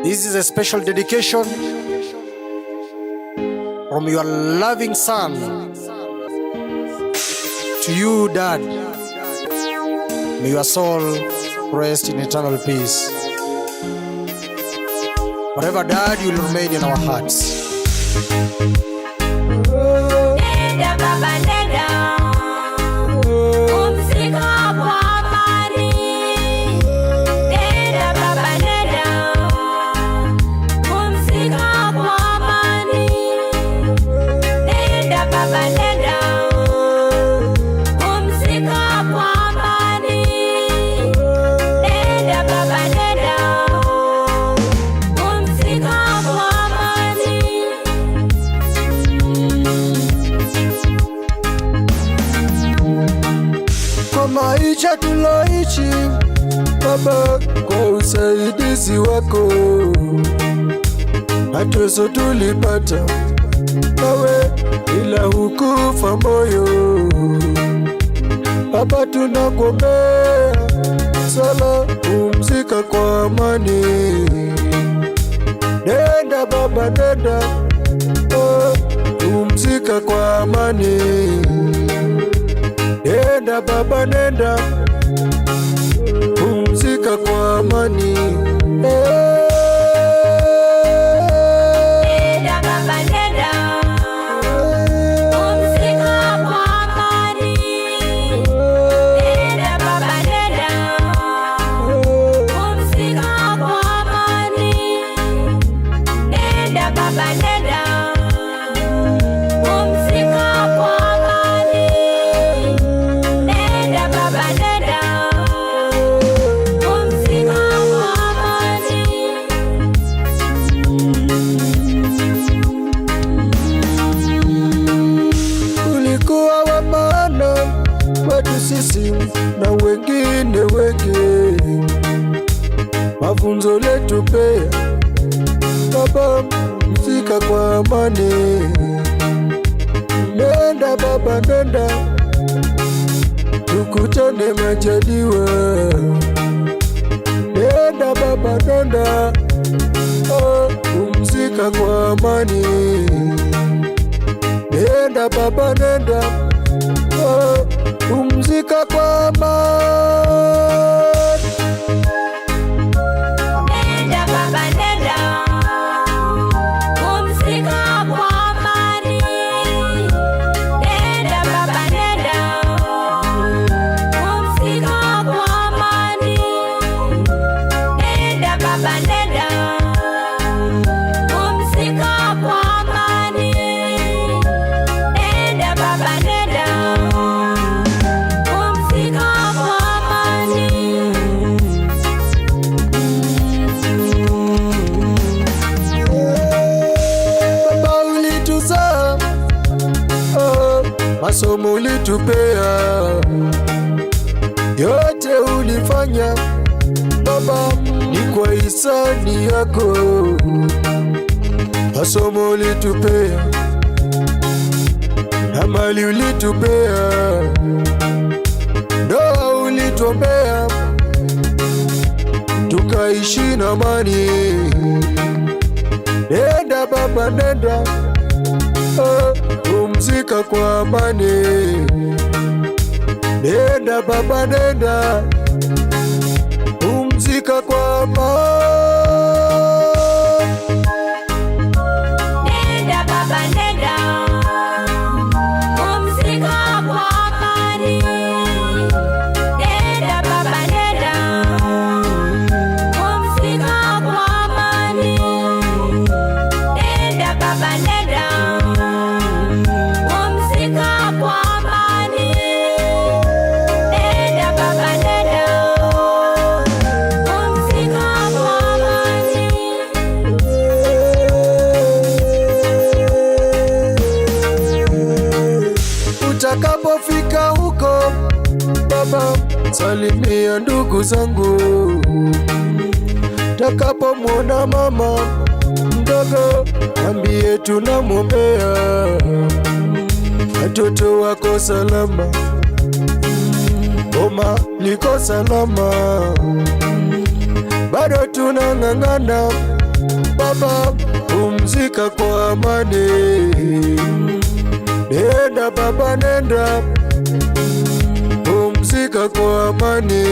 This is a special dedication from your loving son to you, Dad. May your soul rest in eternal peace. Forever, Dad, you will remain in our hearts. Nenda baba nenda, pumzika kwa amani. Nenda baba nenda, pumzika kwa amani. Nenda baba nenda, pumzika kwa amani. Nenda baba nenda, pumzika kwa amani. Kwa maisha tuloishi Baba, kwa usaidizi wako mateso tulipata nawe, ila hukufa moyo. Baba, tunakuombea sala, pumzika kwa amani. Nenda baba, nenda, oh, pumzika kwa amani. Nenda baba, nenda, pumzika kwa amani. Eh. Nenda baba nenda, pumzika kwa amani. Nenda baba nenda, pumzika kwa amani. Nenda baba nenda, pumzika kwa amani. Nenda baba nenda, pumzika kwa amani. Ulikuwa wa maana kwetu sisi na wengine wengi, mafunzo letupea baba, mzika kwa amani. Nenda baba, nenda, tukutane majaliwa. Nenda baba, nenda, oh, pumzika kwa amani. Nenda baba, nenda, oh, pumzika kwa amani. Nenda baba nenda, pumzika kwa amani. Nenda baba nenda, pumzika kwa amani. Nenda baba nenda, pumzika kwa amani. Nenda baba nenda, pumzika kwa amani. Baba ulituzaa, oh, masomo ulitupea, yote ulifanya baba, ni kwa hisani yako. Masomo ulitupea na mali ulitupea, ndoa ulituombea, tukaishi na amani. Nenda baba, nenda, oh, pumzika kwa amani. Nenda baba, nenda, pumzika kwa amani. Nenda baba nenda, pumzika kwa amani. Nenda baba nenda, pumzika kwa amani. Nenda baba nenda, pumzika kwa amani. Nenda baba nenda, pumzika kwa amani. Utakapofika huko baba, salimia ndugu zangu. Takapomwona mama mdogo, ambie tunamwombea watoto wako salama, boma liko salama, bado tunang'ang'ana. baba, pumzika kwa amani. Nenda baba, nenda, pumzika kwa amani.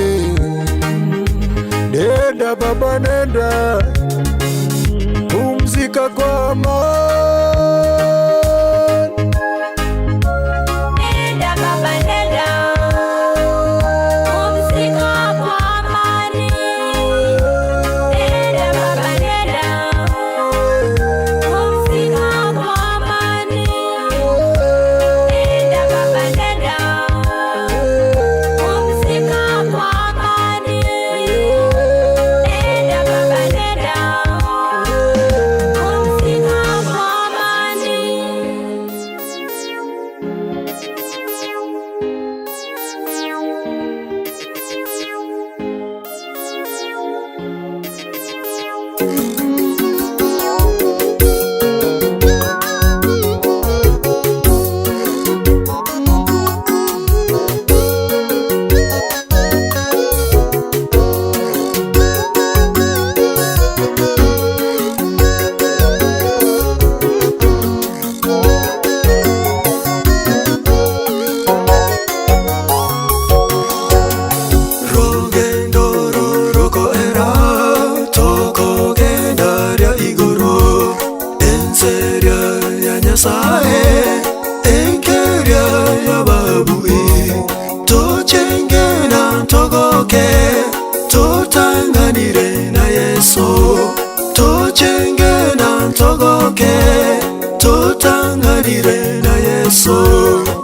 Nenda baba, nenda, pumzika kwa amani. Nenda baba nenda, pumzika kwa amani. Nenda baba nenda, pumzika kwa amani. Nenda baba nenda, pumzika kwa amani. Nenda baba nenda, pumzika kwa amani. Rogendo rorokoera tokogenda ria igoro enseria ya Nyasaye enkeria ya babui tochenge na togoke totang'anire na Yeso tochenge na togoke totang'anire na Yeso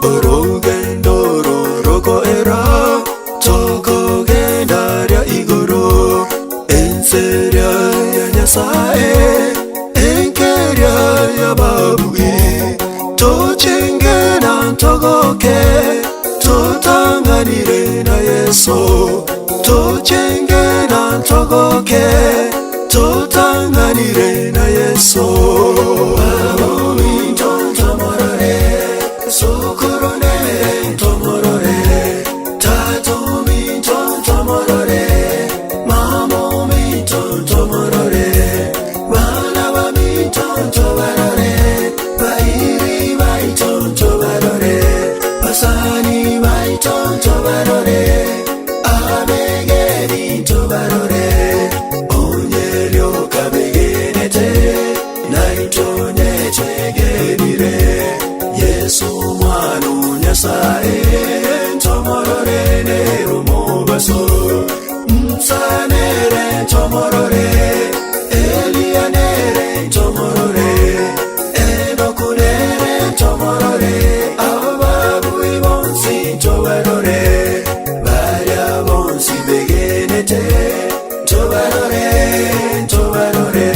orogendo rorokoera tokogenda ria igoro enseria ya Nyasaye enkeria ya babui tochenge na togoke totang'anire na Yeso tochenge na togoke totang'anire na Yeso Babomintontomorore sokoronere ntomorore tatomintontomorore mamomintontomorore bana bamintontobarore bairi baitontobarore basani baitontobarore abegenintobarore onyeryokabegedete naitonyetegerire Yesu mwana Nyasaye ntomorore nerumobaso nsanere ntomorore Elianere ntomorore Enokunere ntomorore ababui bonsi ntobarore baria bonsi begenete ntobarore ntobarore.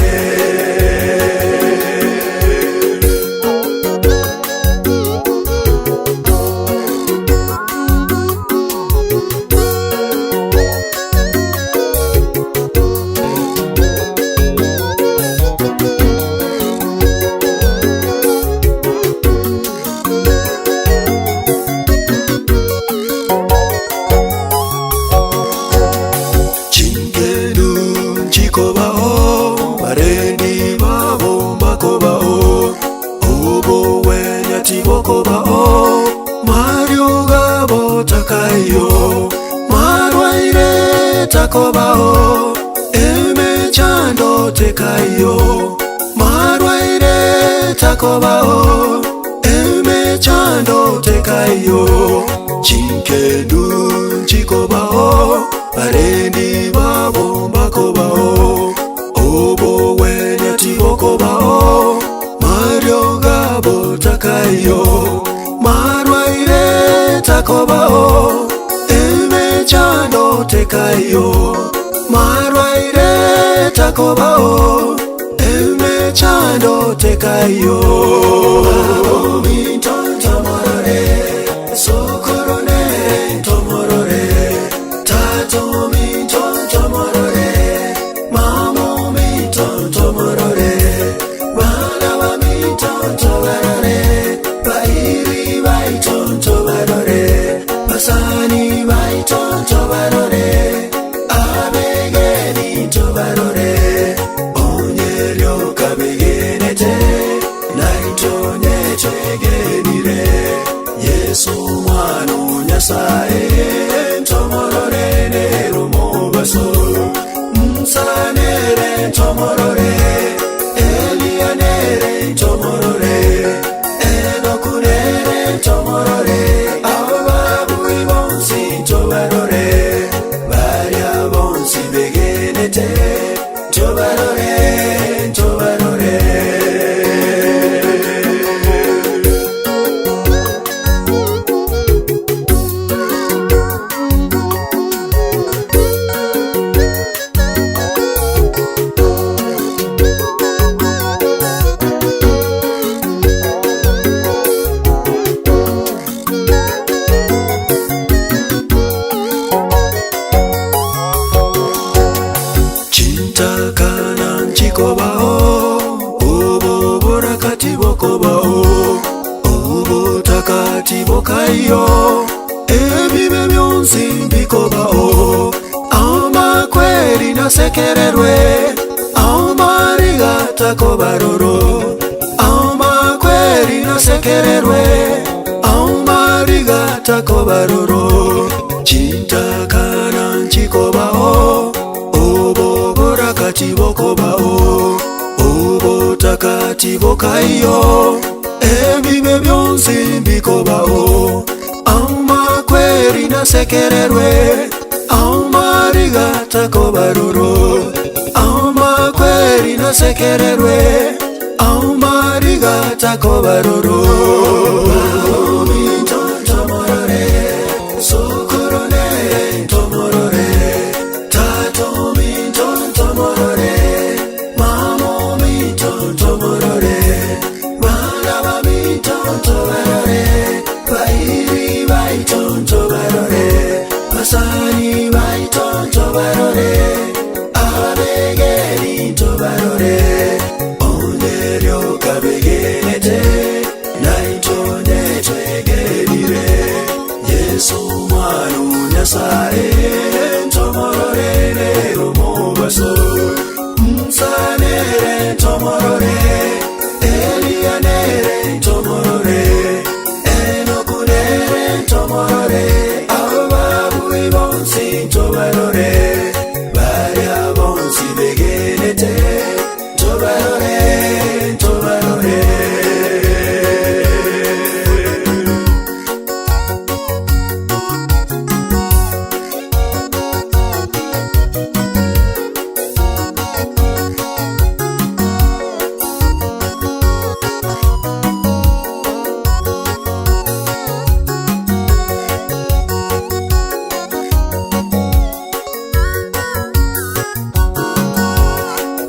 Chinkelu chikobao barendi babo mbakobao obowenya tibokobao mario gabo takayo marwaire takobao emechando tekayo marwaire takobao emechando tekayo chinkendu chikobao barendi babo mbakobao obowenya tibokobao mario gabo takayo marwaire takobao emechando tekayo marwaire takobao emechando tekayo Babomintontomorore sokorone ntomorore tatomintontomorore mamomintontomorore bana bamintontobarore bairi baitontobarore basani baitontobarore abegenintobarore onyerio. begenete, tobarore, tobarore. Chintakana nchikobao, oboborakati bokobao, obotakati bokaiyo, ebibe byonsi mbikobao, amakweri nasekererwe, amariga takobaroro, amakweri nasekererwe, amariga takobaroro, chintakana nchikobao, oboborakati bokobao, obotakati bokaiyo, ebibe byonsi mbikobao, amakweri nasekererwe, amariga takobaroro, amakweri nasekererwe, amariga takobaroro. Tomorore, sokoronere, tomorore, tato minto tomorore, mamo minto tomorore, bana ba minto tobarore, bairi baito tobarore, basani baito tobarore, abegeri tobarore, oneryo kabegenete, naitone twegerire, Yesu mwana Nyasaye, ntomorore omubaso, nsanere ntomorore, Elianere ntomorore, Enokunere ntomorore, ababui bonsi ntobarore, baria bonsi begenete, ntobarore, ntobarore.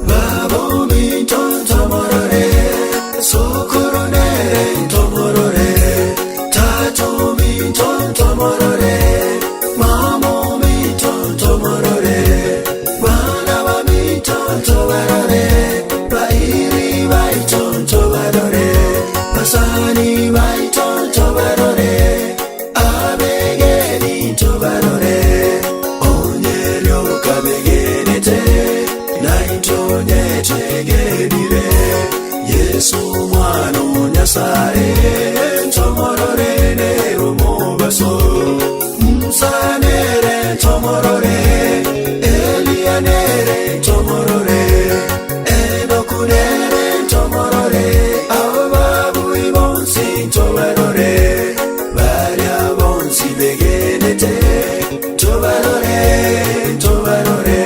Babomi tontomorore, sokoronere ntomorore, tatomi tontomorore, mamomi tontomorore, bana bami tontobarore, bairi baitontobarore, basani baitontobarore, abegeni ntobarore, onyeryo kabegenete, naitone twegerire, Yesu mwana Nyasaye, ntomorore omubaso, nsanere ntomorore, Elianere ntomorore, Enokunere ntomorore, ababui bonsi ntobarore, baria bonsi begenete, tobarore, tobarore.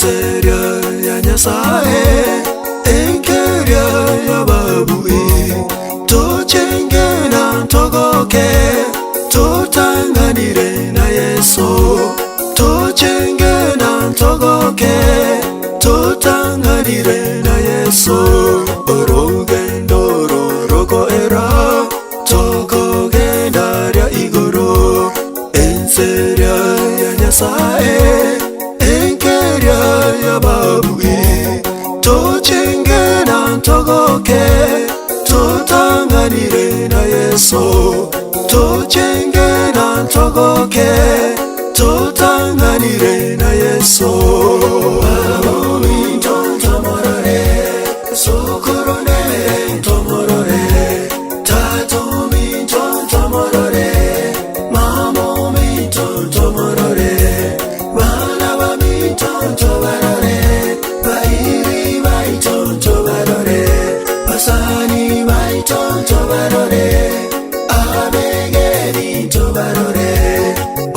Enseria ya Nyasae, enkeria y'ababui, tochenge na ntogoke, totang'anire na Yeso. Tochenge na ntogoke, totang'anire na Yeso. Orogendo rorokoera, tokogenda ria igoro. Enseria ya Nyasae, enkeria y'ababui, tochenge na ntogoke, totang'anire na Yeso. Tochenge na ntogoke, totang'anire na Yeso. Babominto ntomorore, sokoronere ntomorore, tatominto ntomorore, mamominto ntomorore, bana baminto ntobarore, bairi baito ntobarore, basani baito ntobarore, abegeni ntobarore,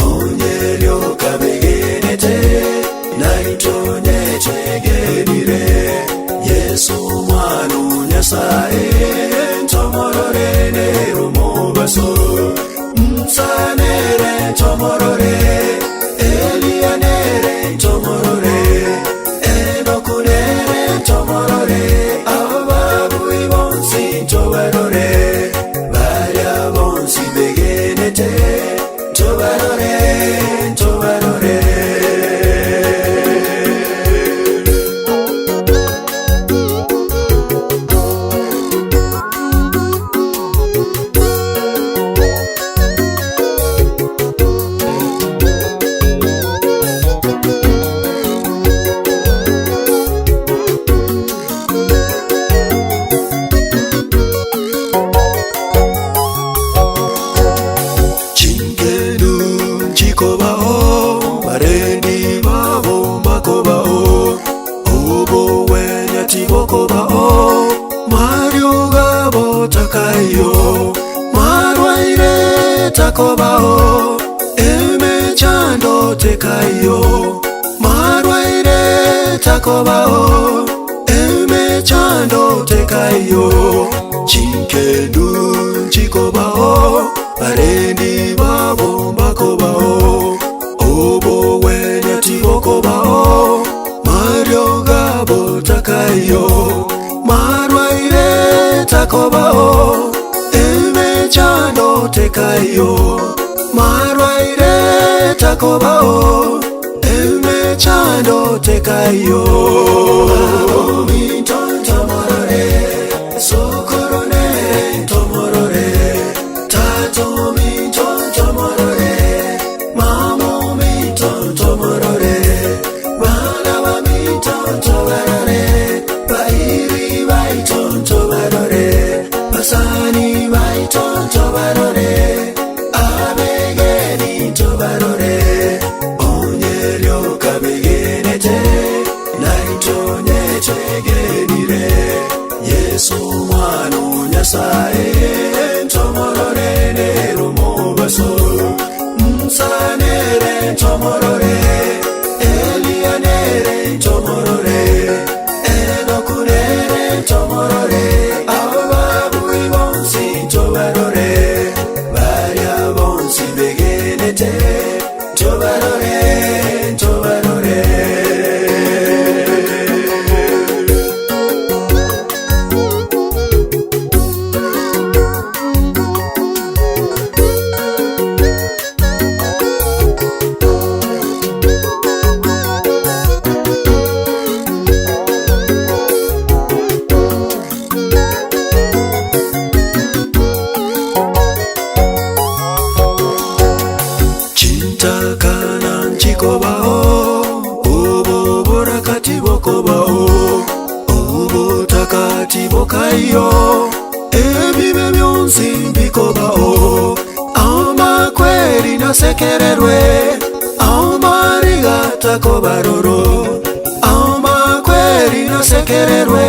onyerio kabegenete, naitonye twegenire, Yesu mwana o Nyasaye, ntomorore nerumobaso, nsanere ntomorore, Eliya nere ntomorore, Enoku nere ntomorore, ababui bonsi ntobarore, baria bonsi begenete, ntobarore, ntobarore. Chinkenu chikobao, barendi babo mbakobao, obo wenya tibokobao, Mario gabo takayo, marwaire takobao, emechando tekayo, marwaire takobao, emechando tekayo, chinkenu chikobao, barendi babo mbakobao, obo wenya tibokobao, Mario gabo takayo, marwaire takobao, emechando tekayo, marwaire takobao, emechando tekayo. Babominto ntomorore, sokoronere ntomorore, tatominto ntomorore, mamominto ntomorore, bana baminto ntobarore, bairi baito ntobarore, basani baito ntobarore, abegeni ntobarore, onyerio kabegenete, naitonye twegenire, Yesu mwana o Nyasaye, ntomorore nerumobaso, nsanere ntomorore, Eliya nere ntomorore, Enoku nere ntomorore, ababui bonsi ntobarore, baria bonsi begenete, ntobarore, ntobarore. Chintakana nchikobao, obo borakati bokobao, obutakati bokayo, ebibe byonsi bikobao, amakweri nasekererwe, amariga takobaroro, amakweri nasekererwe,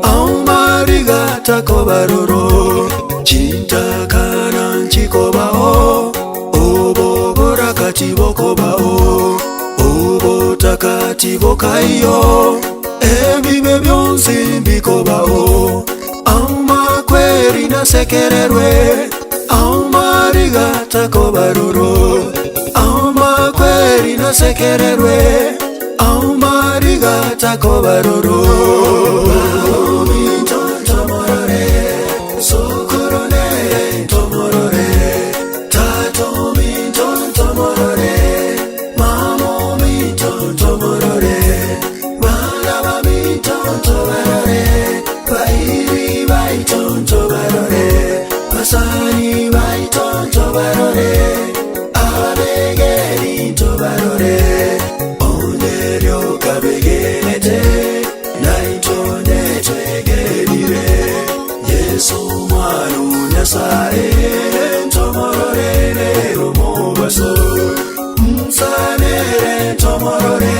amariga takobaroro, chintakana nchikobao, obo borakati bokobao, obo. Botaka tibokaiyo, ebibe bionsi mbikobao. Amakweri nasekererwe, amariga takobaroro. Amakweri nasekererwe, amariga takobaroro. Baominto ntomorore, sokoro nere ntomorore, tato minto ntomorore, mamo minto ntomorore, bana baminto ntobarore, bairi baito ntobarore, basani baito ntobarore, abegeri ntobarore, onyerio kabegenete, naito netwegerire, Yesu mwana o Nyasaye, ntomorore omobaso, nsanere ntomorore,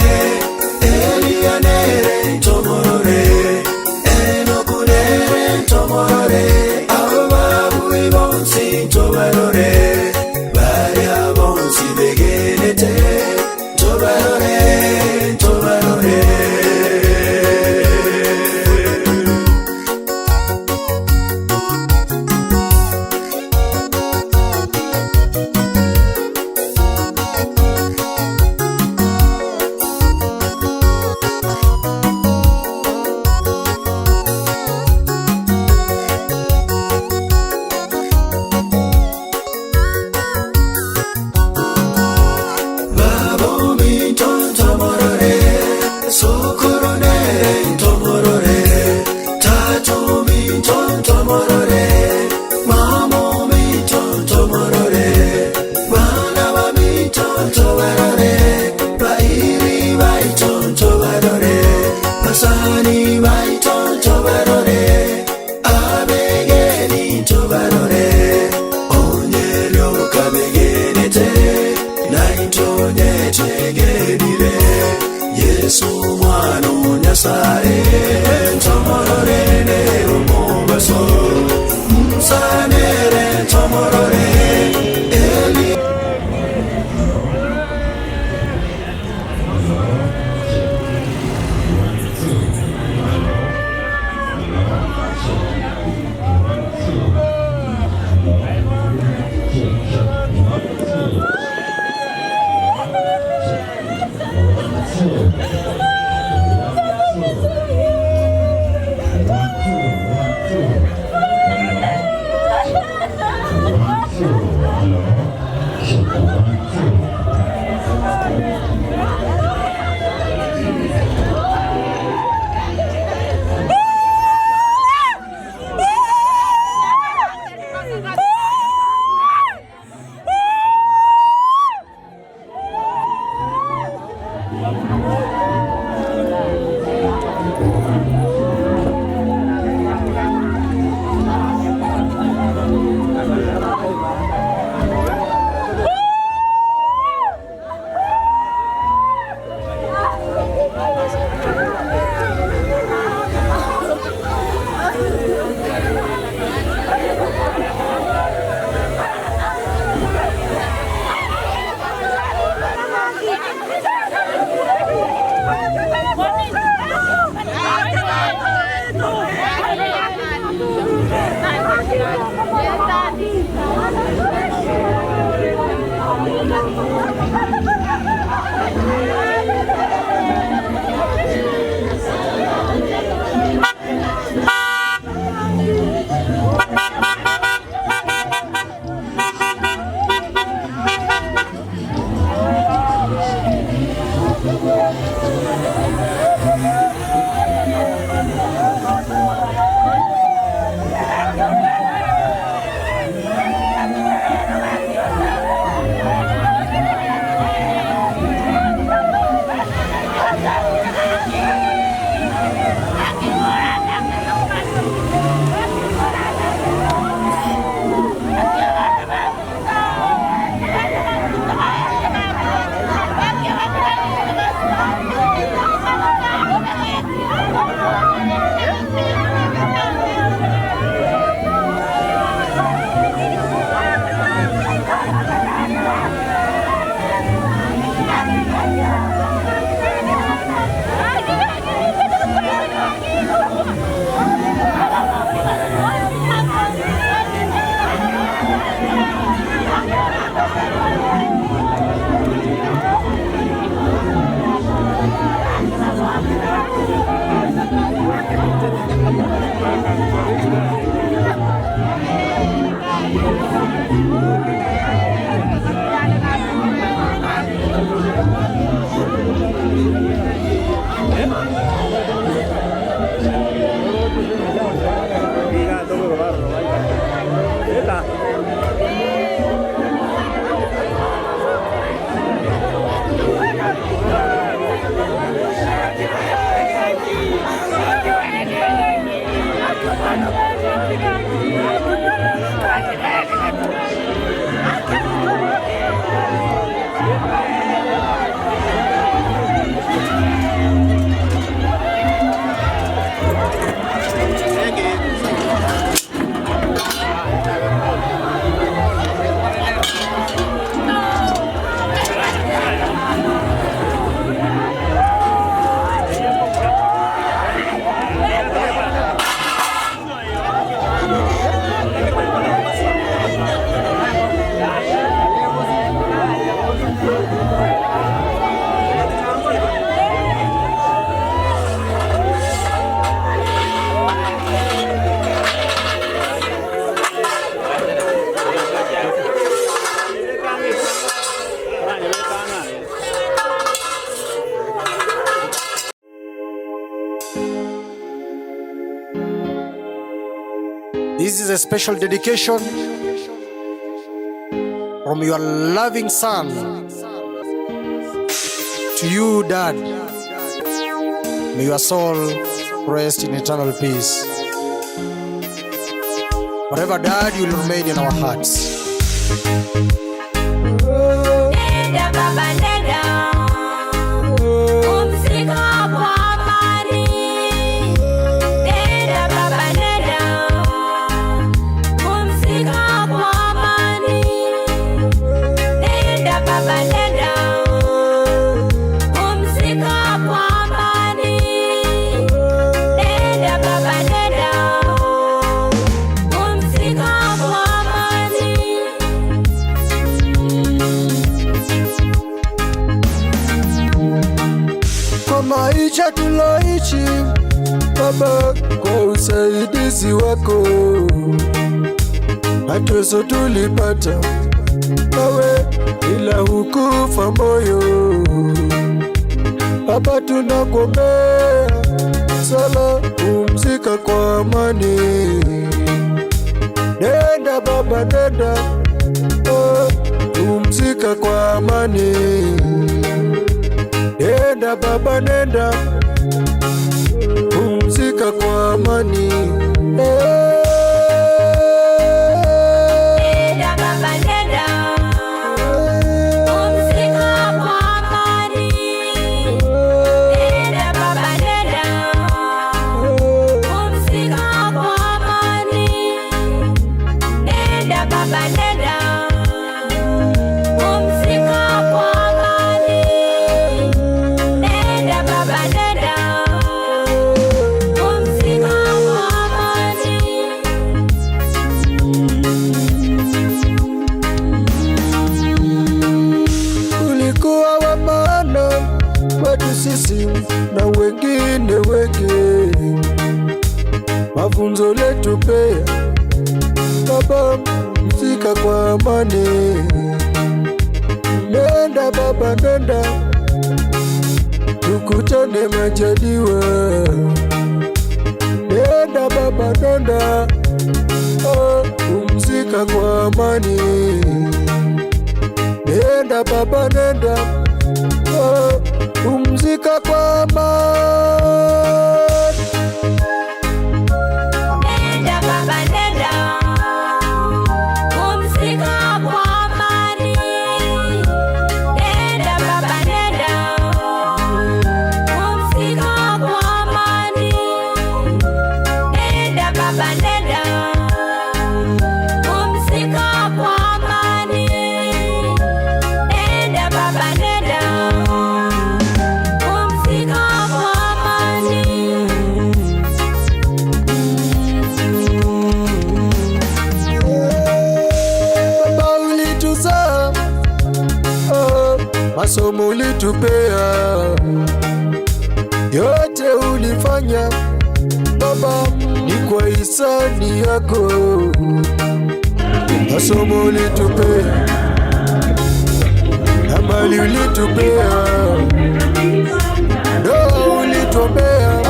Elianere ntomorore, Enokunere ntomorore, ababui bonsi ntobarore, baria bonsi begenete, ntobarore, ntobarore. Babo minto ntomorore, sokoro nere ntomorore, tato minto ntomorore, mamo minto ntomorore, bana ba minto ntobarore, bairi baito ntobarore, basani baito ntobarore, abegeni ntobarore, onyerio kabegenete, naito nyetegerire, Yesu mwana o Nyasaye, ntomorore omobaso, nsanere ntomorore, Eli. Yeah. This is a special dedication from your loving son to you, Dad. May your soul rest in eternal peace. Forever, Dad, you will remain in our hearts. Nenda baba nenda, pumzika kwa amani. Nenda baba nenda, pumzika kwa amani. Nenda baba nenda, pumzika kwa amani. Nenda baba nenda, pumzika kwa amani. Kwa maisha tuloishi Baba, kwa usaidizi wako mateso tulipata nawe, ila hukufa moyo. Baba, tunakuombea sala, pumzika kwa amani. Nenda baba, nenda, oh, pumzika kwa amani. Nenda baba, nenda, pumzika kwa amani. Nenda baba nenda, pumzika kwa amani. Nenda baba nenda, pumzika kwa amani. Nenda baba nenda, pumzika kwa amani. Nenda baba nenda, pumzika kwa amani. Ulikuwa wa maana kwetu sisi na wengine wengi, mafunzo letupea baba, pumzika kwa amani. Nenda baba, nenda, tukutane majaliwa. Nenda baba, nenda, oh, pumzika kwa amani. Nenda baba, nenda, oh, pumzika kwa amani. Nenda baba nenda, pumzika kwa amani. Nenda baba nenda, pumzika kwa amani. Nenda baba nenda, pumzika kwa amani. Nenda baba nenda, pumzika kwa amani. Baba ulituzaa, oh, masomo ulitupea, Yote ulifanya Baba ni kwa hisani yako. Masomo ulitupea na mali ulitupea, ndoa ulituombea.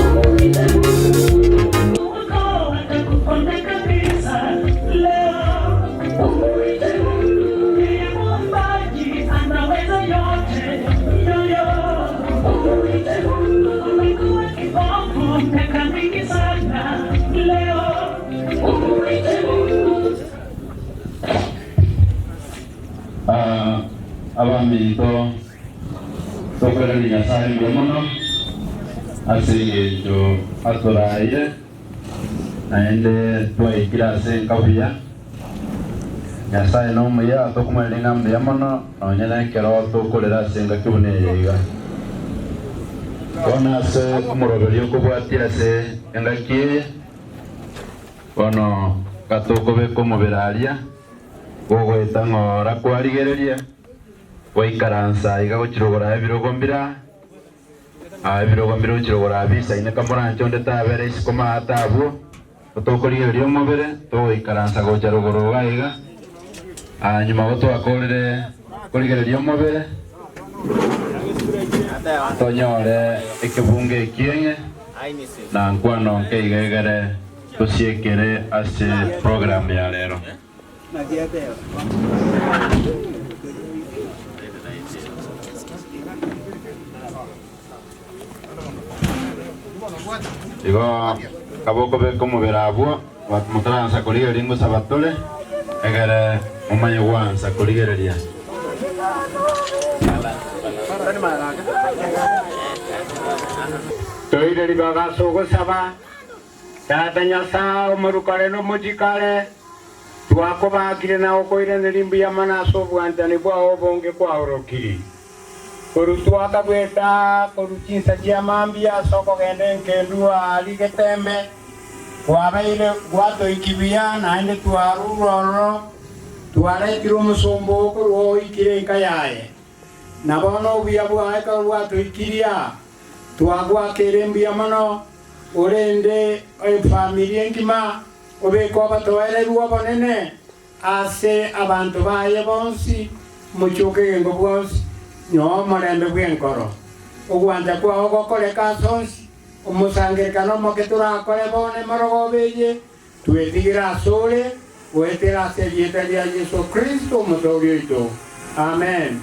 Abaminto, tokoiraneria Nyasaye mbuya mono ase eng'encho atoraire, naende twaikire ase enka buya. Nyasaye nomuya, tokomoiraneria ng'a mbuya mono, nonye na ekero tokorera ase engaki buna eye iga. Bono ase omoroberio okobwatia ase engaki eye, bono gatokobeka omobere aria, gogoeta ng'ora kwarigereria, gwaikaransa iga gochia rogoro aa ebirogo mbire aa, aa ebirogo mbire gochia rogoro aa bisaine kamoranche onde tabere isiko maate abwo, gotokorigereria omobere, togoikaransa gocha rogoro iga iga, aa nyuma gotwakorire korigereria omobere, tonyore ekebungo ekieng'e na nkwano nke iga egere tosiekere ase program ya rero. Igo kabe okobeka omobere abwo, motaransa korigereria ngosaba tore, egere momanye gwansa korigereria. Toire ribaga ase ogosaba, Tata Nyasae, omorukare na omochikare, twakobakire na gokoiraneria mbuya mono ase obwanchani bwao obonge kwaorokirie. Korwa twakabweta korwa chinsa chia mambia ase okogenda engendu aaria Getembe, kwabeire gwatoikia buya, naende twarurwe ororo, twaretire omosomba oo korwa oikire enka yaye. Na bono obuya bwaye ekero bwatoikirie aa, Twagwakeire mbuya mono, orende efamiri engima, obeke obotoereru obonene ase abanto baye bonsi, omochie okegengo bwonsi, nyoa omorembe bw'enkoro. Ogwancha kwao gokoreke ase onsi, omosangererekano omoke torakore bono emorogoba eye, twetigere asore, goetera ase erieta ria Yeso Kristo Omotooria oito. Amen.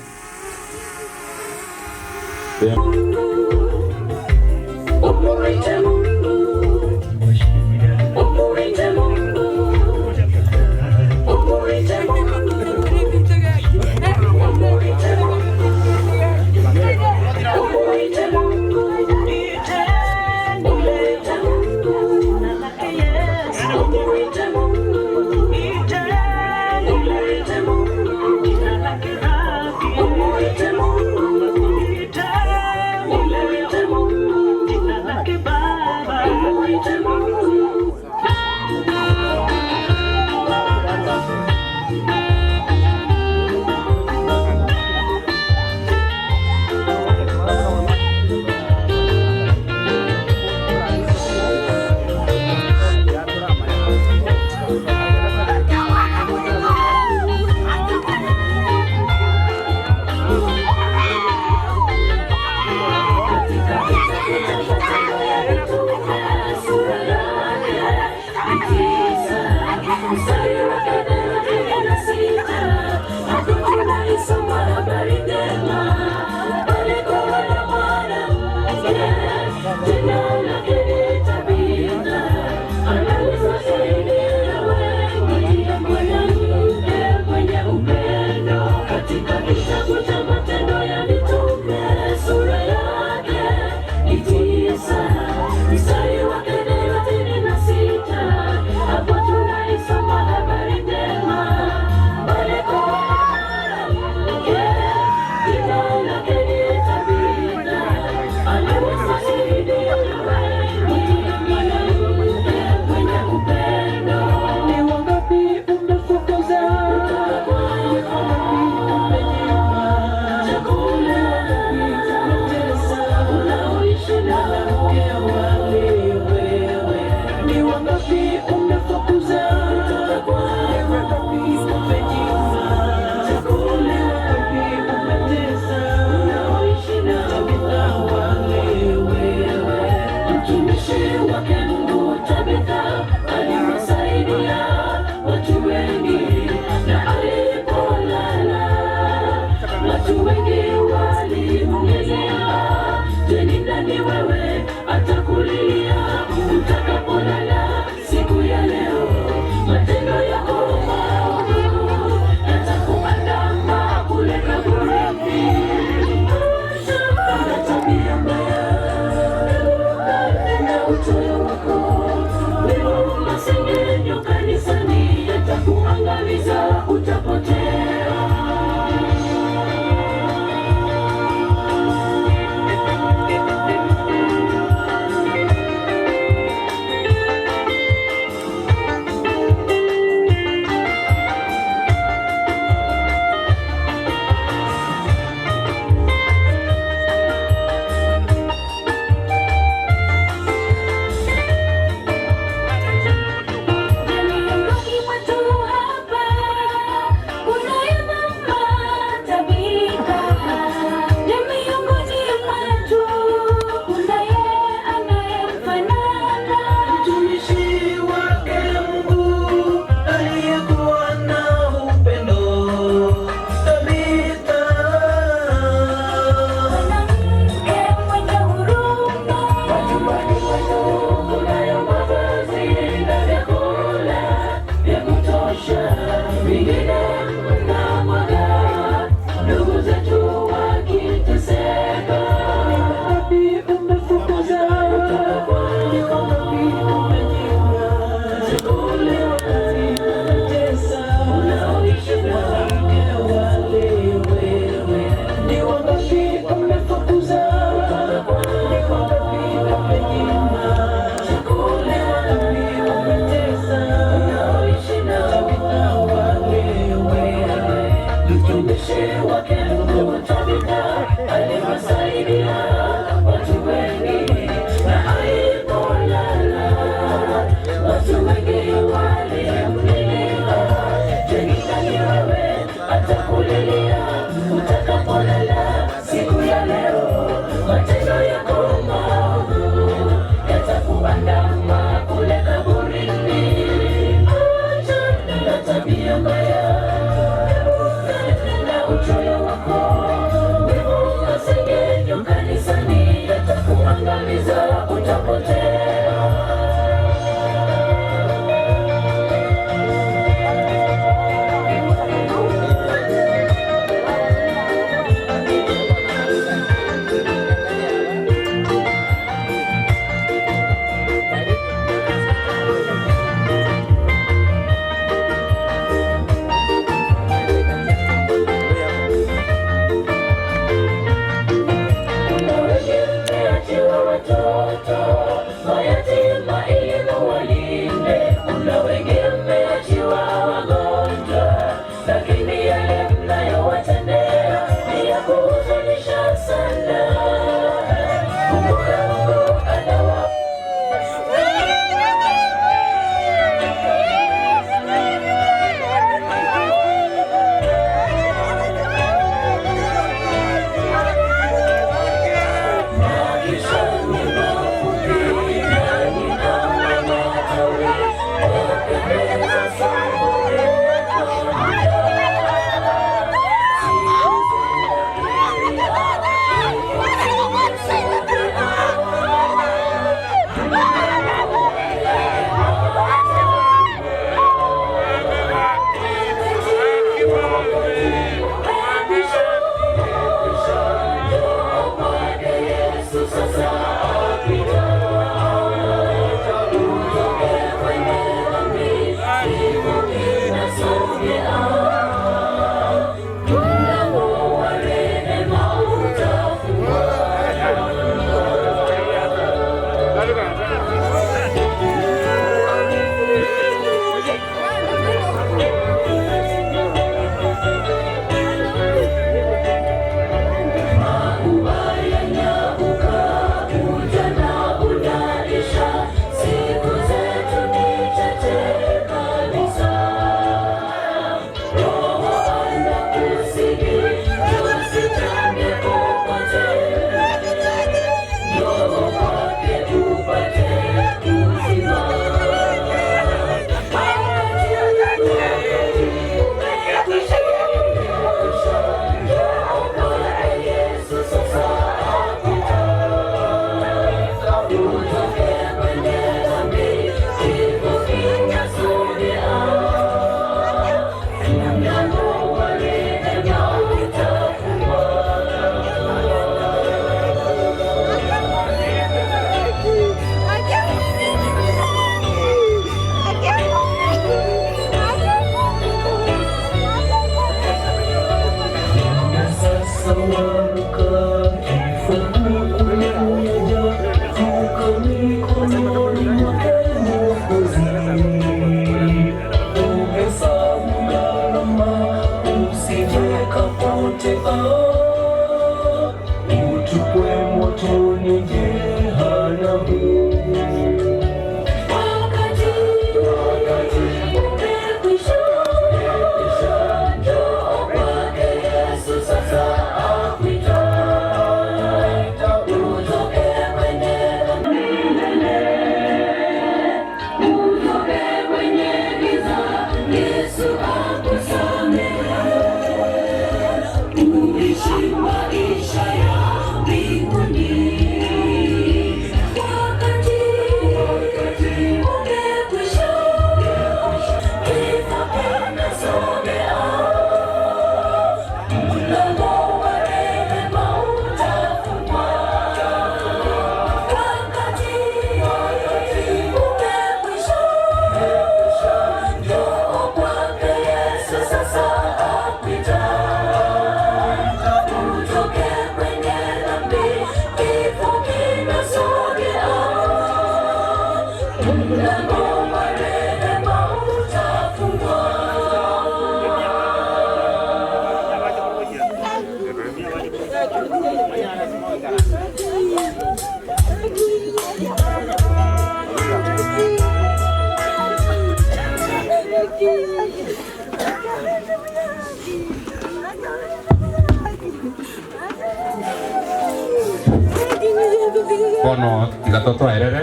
Bono tiga totoerere,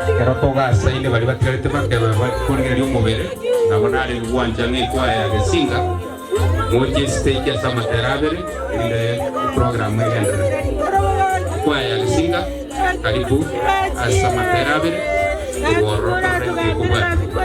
ekero togasaine baria batigarete bakebe korigereria omobere, nabo nare gwancha ng'a ekwaya ya Gesinga moche estage ase amatera abere erinde eprogram egenderere. Ekwaya ya Gesinga karibu ase amatera abere igoro torore gekobwatia.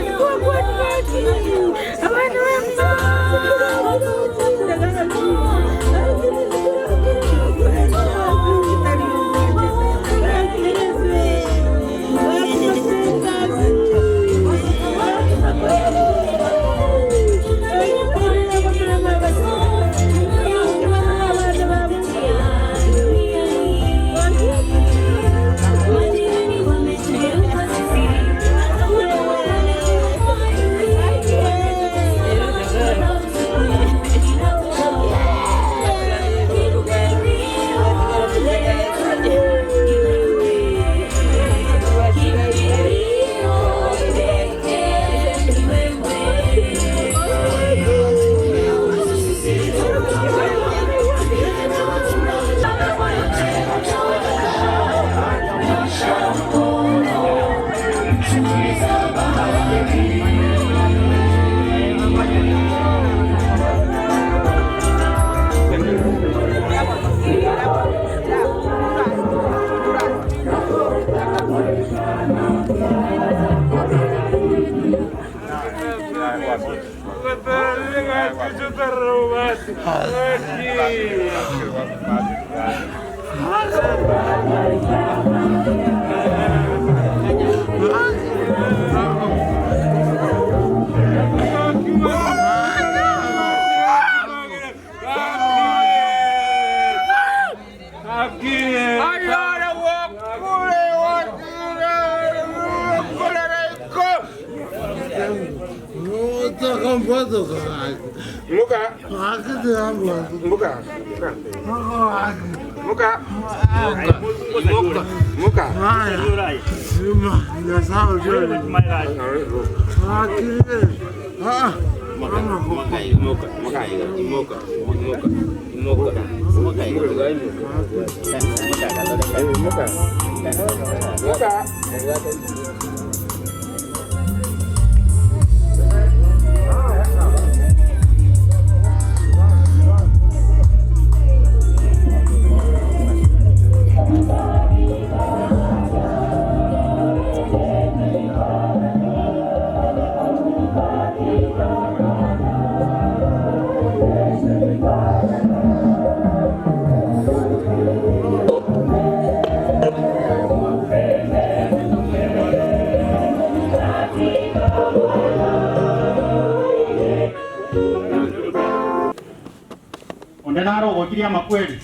Onde nare ogokiria amakweri?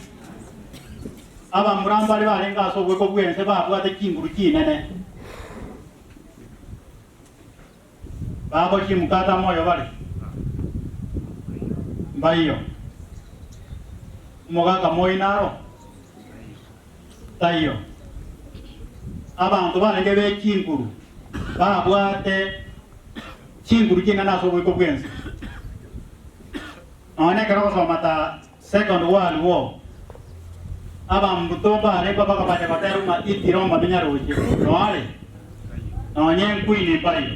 Abamura mbare barenge ase obweko bw'ense babwate chinguru chinene, bagochimukata moyo bare mbaiyo. Omogaka moi naro? Taiyo. Abanto barenge be chinguru babwate chinguru chinene ase obweko bw'ense. Nonya ekero ogosoma ta Second World War, abambuto mbarenge bakabacha gotera ng'a Hitler omomenya roche, noare nonya enkuini mbaiyo.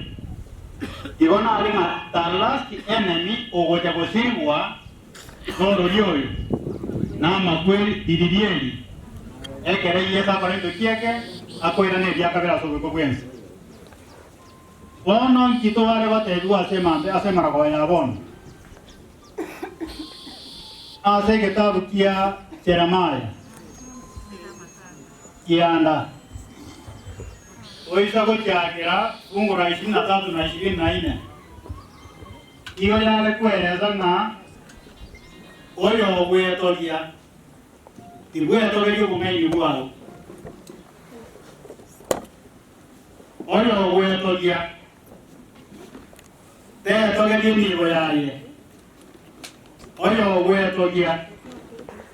Igo nare ng'a the last enemy ogocha gosirigwa norori oyo namakweri ririri eri, ekero Yeso akora into kieke, akoirana ebiakabere ase obweko bwensi. Bono nki tware gotebigwa ase emambia ase emaragoba ya bono? Ase egetabu kia Jeremia kianda, toisa gochakera fungu la ishirini na tatu na ishirini na ine, igo yare kweresa ng'a oyogwetoria tibwetogeria obong'aini bwao. Oyogwetogia tetogerie enibo yaye, oyogwetogia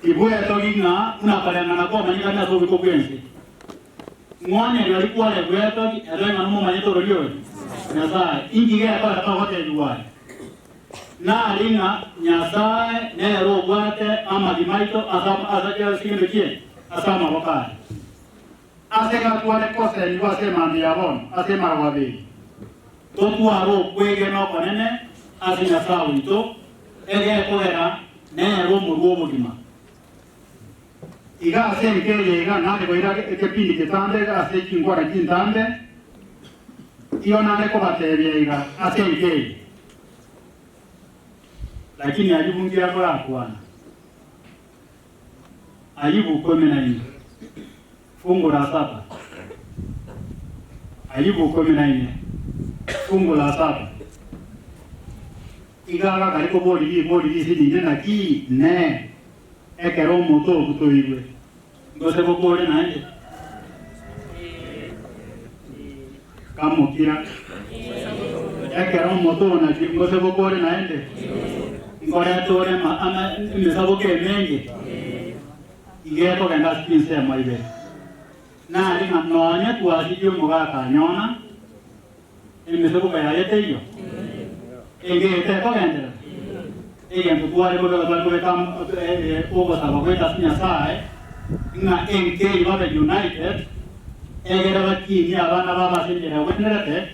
tibwetogi ng'a buna koreng'ana kw'omanyekani ase oboiko bw'ense. Ng'onye rirorio kware gwetogi, ere ng'a nomomanyete ororia oyo Nyasae. Inki gekogera togotebigwa aya? Nari ng'a Nyasae nere obwate amagima aito ase ase egento kiaye, ase amaboko aye. Ase gatware kosemigwa ase emambia ya bono, ase emarabwaba eye, totware okwegena okonene ase Nyasae oito, egekogera nere omorua obogima. Iga ase enka eye iga nare koira ekepindi getambe ase chinkwana chintambe, igo nare kobatebia iga ase enka eye. Lakini Ayubu nki akorakwana? Ayubu 14, fungu la saba. Ayubu 14, fungu la saba. Iga agakare koboria ribori risinini naki ne ekero omote obutoirwe, gose bokore naende? Kamokira. Ekero omote onachirwe, gose bokore naende? Nkoreta ore emesaboka emenge, iga ekogenda ase chinsemo ibere. Nari ng'a nonye twasirie omogaka anyona, emesaboka yaye teiyo, engencho ekogenderera. Egento tware kobeka tware kobeka ogosaba gwaito ase Nyasae, ng'a enka eyio babe united, egere bakinie abana babo ase enchera egwenerete,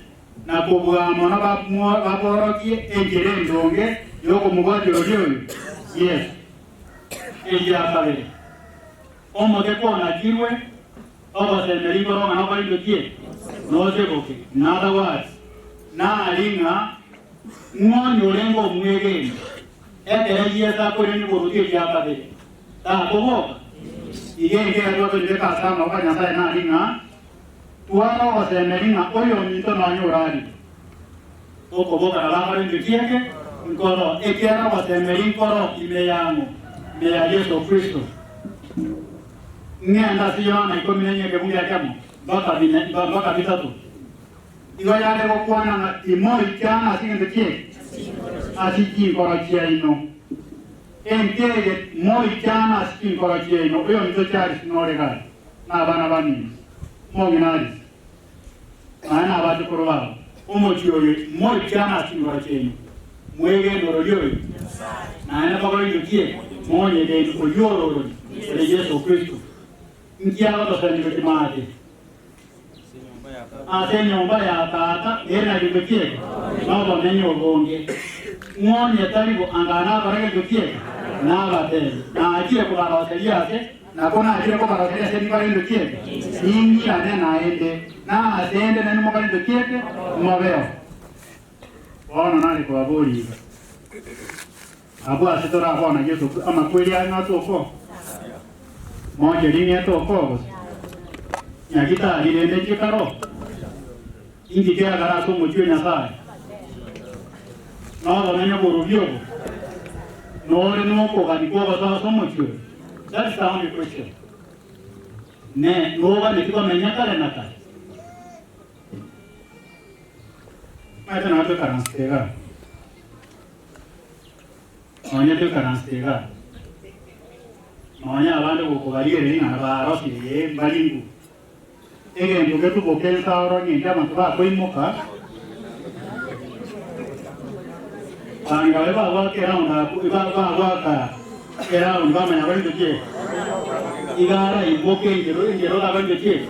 na kobua mono baborokie enchera endonge y'okomobwatia oria oyo Yeso. Eria kabere, omote konachirwe, ogosemeria igoro ng'a nokorentwe ki? Noseboke. In other words, nari ng'a ng'onye orenge omwegeni, ekero Yeso akoirania oboruoti eria kabere, takoboka? Iga enka eria twatorirete ase amaboko a Nyasae nari ng'a Twara ogosemeria ng'a oyominto nonya orarire okoboka nabo akore inche kieke nkoro, ekiagera ogosemeria nkoro ime yang'o, ime ya Yeso Kristo. Ng'ende ase Yohana ikomi na inye ekebungo ekemo mpaka bine mpaka bitato. Igo yare gokwana ng'a timoichana ase egento kieke ase chinkoro chiaino. Enki eye moichana ase chinkoro chiaino, oyominto Charles nore gari. Na abana bamino, omong'ina Alice, nonya nabachokoro babo, omochie oyo moichane ase chinkoro chiaino, mwegene ororia oyo, naende mogore inwe ki? Monyegene oyio ore ororia, ore Yeso Kristo. Nki agotosemia gochia maate? Ase enyomba ya Tata ere na gento kieke, nobomenyo obonge. Ng'onye tari bo anga nakora gento kieke, nabateebie, Nachire kobaroseria ase, nakwo nachire kobaroseria ase nigo gento kieke, ning'irane naende, na ase ende nainwe mokore gento kieke, mobeo. Bono nare kobaboria iga, Abwo ase torabona Yeso amakweri aye ng'atokoo? Moche ring'ete okoo gose? Nyagitari rende chikaro? Inki kiagara ase omochie o Nyasae? Nobomenyo oborubi obo? Nore nokogania kw'ogosoa ase omochie oyo? That is the only question. Ne noganeti komenya kare na kare? Omanyete nabo toikaranse igaa. Nonya toikaranse igaa. Nonya abande gokobarigereria ng'a nabarosire ee mbari nguru. Egento getuboke ense aro ng'encho abanto bakoimoka, bang'ina baria bagoaka eround abwo bagoaka eround bamanya bare ntoki eye, iga araimoke enchera enchera otaba ntoki eye,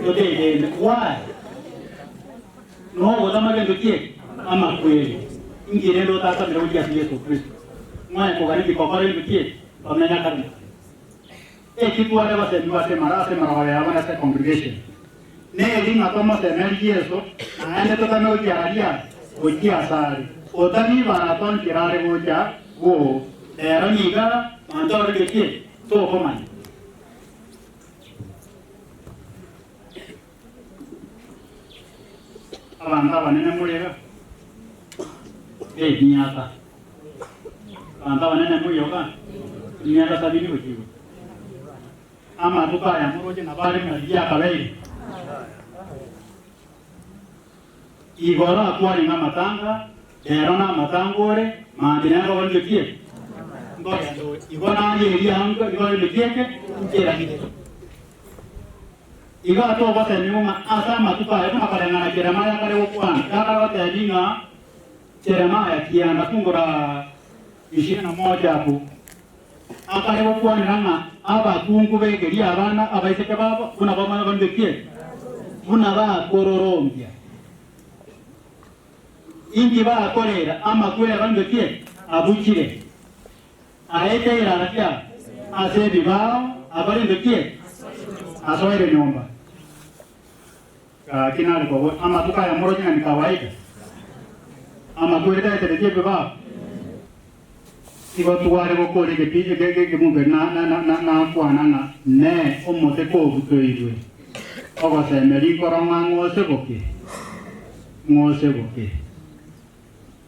totegene. Why? Nogotama gento ki eke? Amakweri. Inki rende otatamire gochia ase Yeso Kristo? Mwaye kogania inki gokora gento ki eke? Komenya kare na kare. Eki tware gosemigwa ase emara ase emarogoro yabo na ase econgregation neri ng'a tomosemerie Yeso naende totame gochia aria gochia asare. Otari ibara tonchera are gocha boo rero niga manto ore ki? Tokomanya. Abanto abanene more iga, b'emiaka, abanto abanene moyoka, emiaka sabini gochia igoro. Amatuko aya moroche nabo are ng'a riria akabeire. Igoro akwarenge amatanga, rero namatanga ore, mambia naye nkoboria ki eke? Nkogenda ore. Igo naye eria ango igo rende ki eke? Nkeragire. Igo atogosemigwa ng'a ase amatuko aya buna koreng'ana Jeremaya akare gokwana, akare gotebia ng'a Jeremaya kianda fungura ishirini na moja abwo, akare gokwanera ng'a abakungu begerie abana abaiseke babo buna bamanye korende ki eke? Buna bakororombia. Inki bakorera amakweri abarenge ki eke? Abuchire. Aete erara kia ase ebibao abarenge ki eke? Asoire nyomba. Gaki nare kobua amatuko aya moroche ng'a ni kawaida? Amakweri taeteretie ebibao? Igo tware gokora egepi ekemumbe nakwana ng'a ne omote kobutoirwe, ogosemeria nkoro ng'a ng'ose boke, ng'ose boke.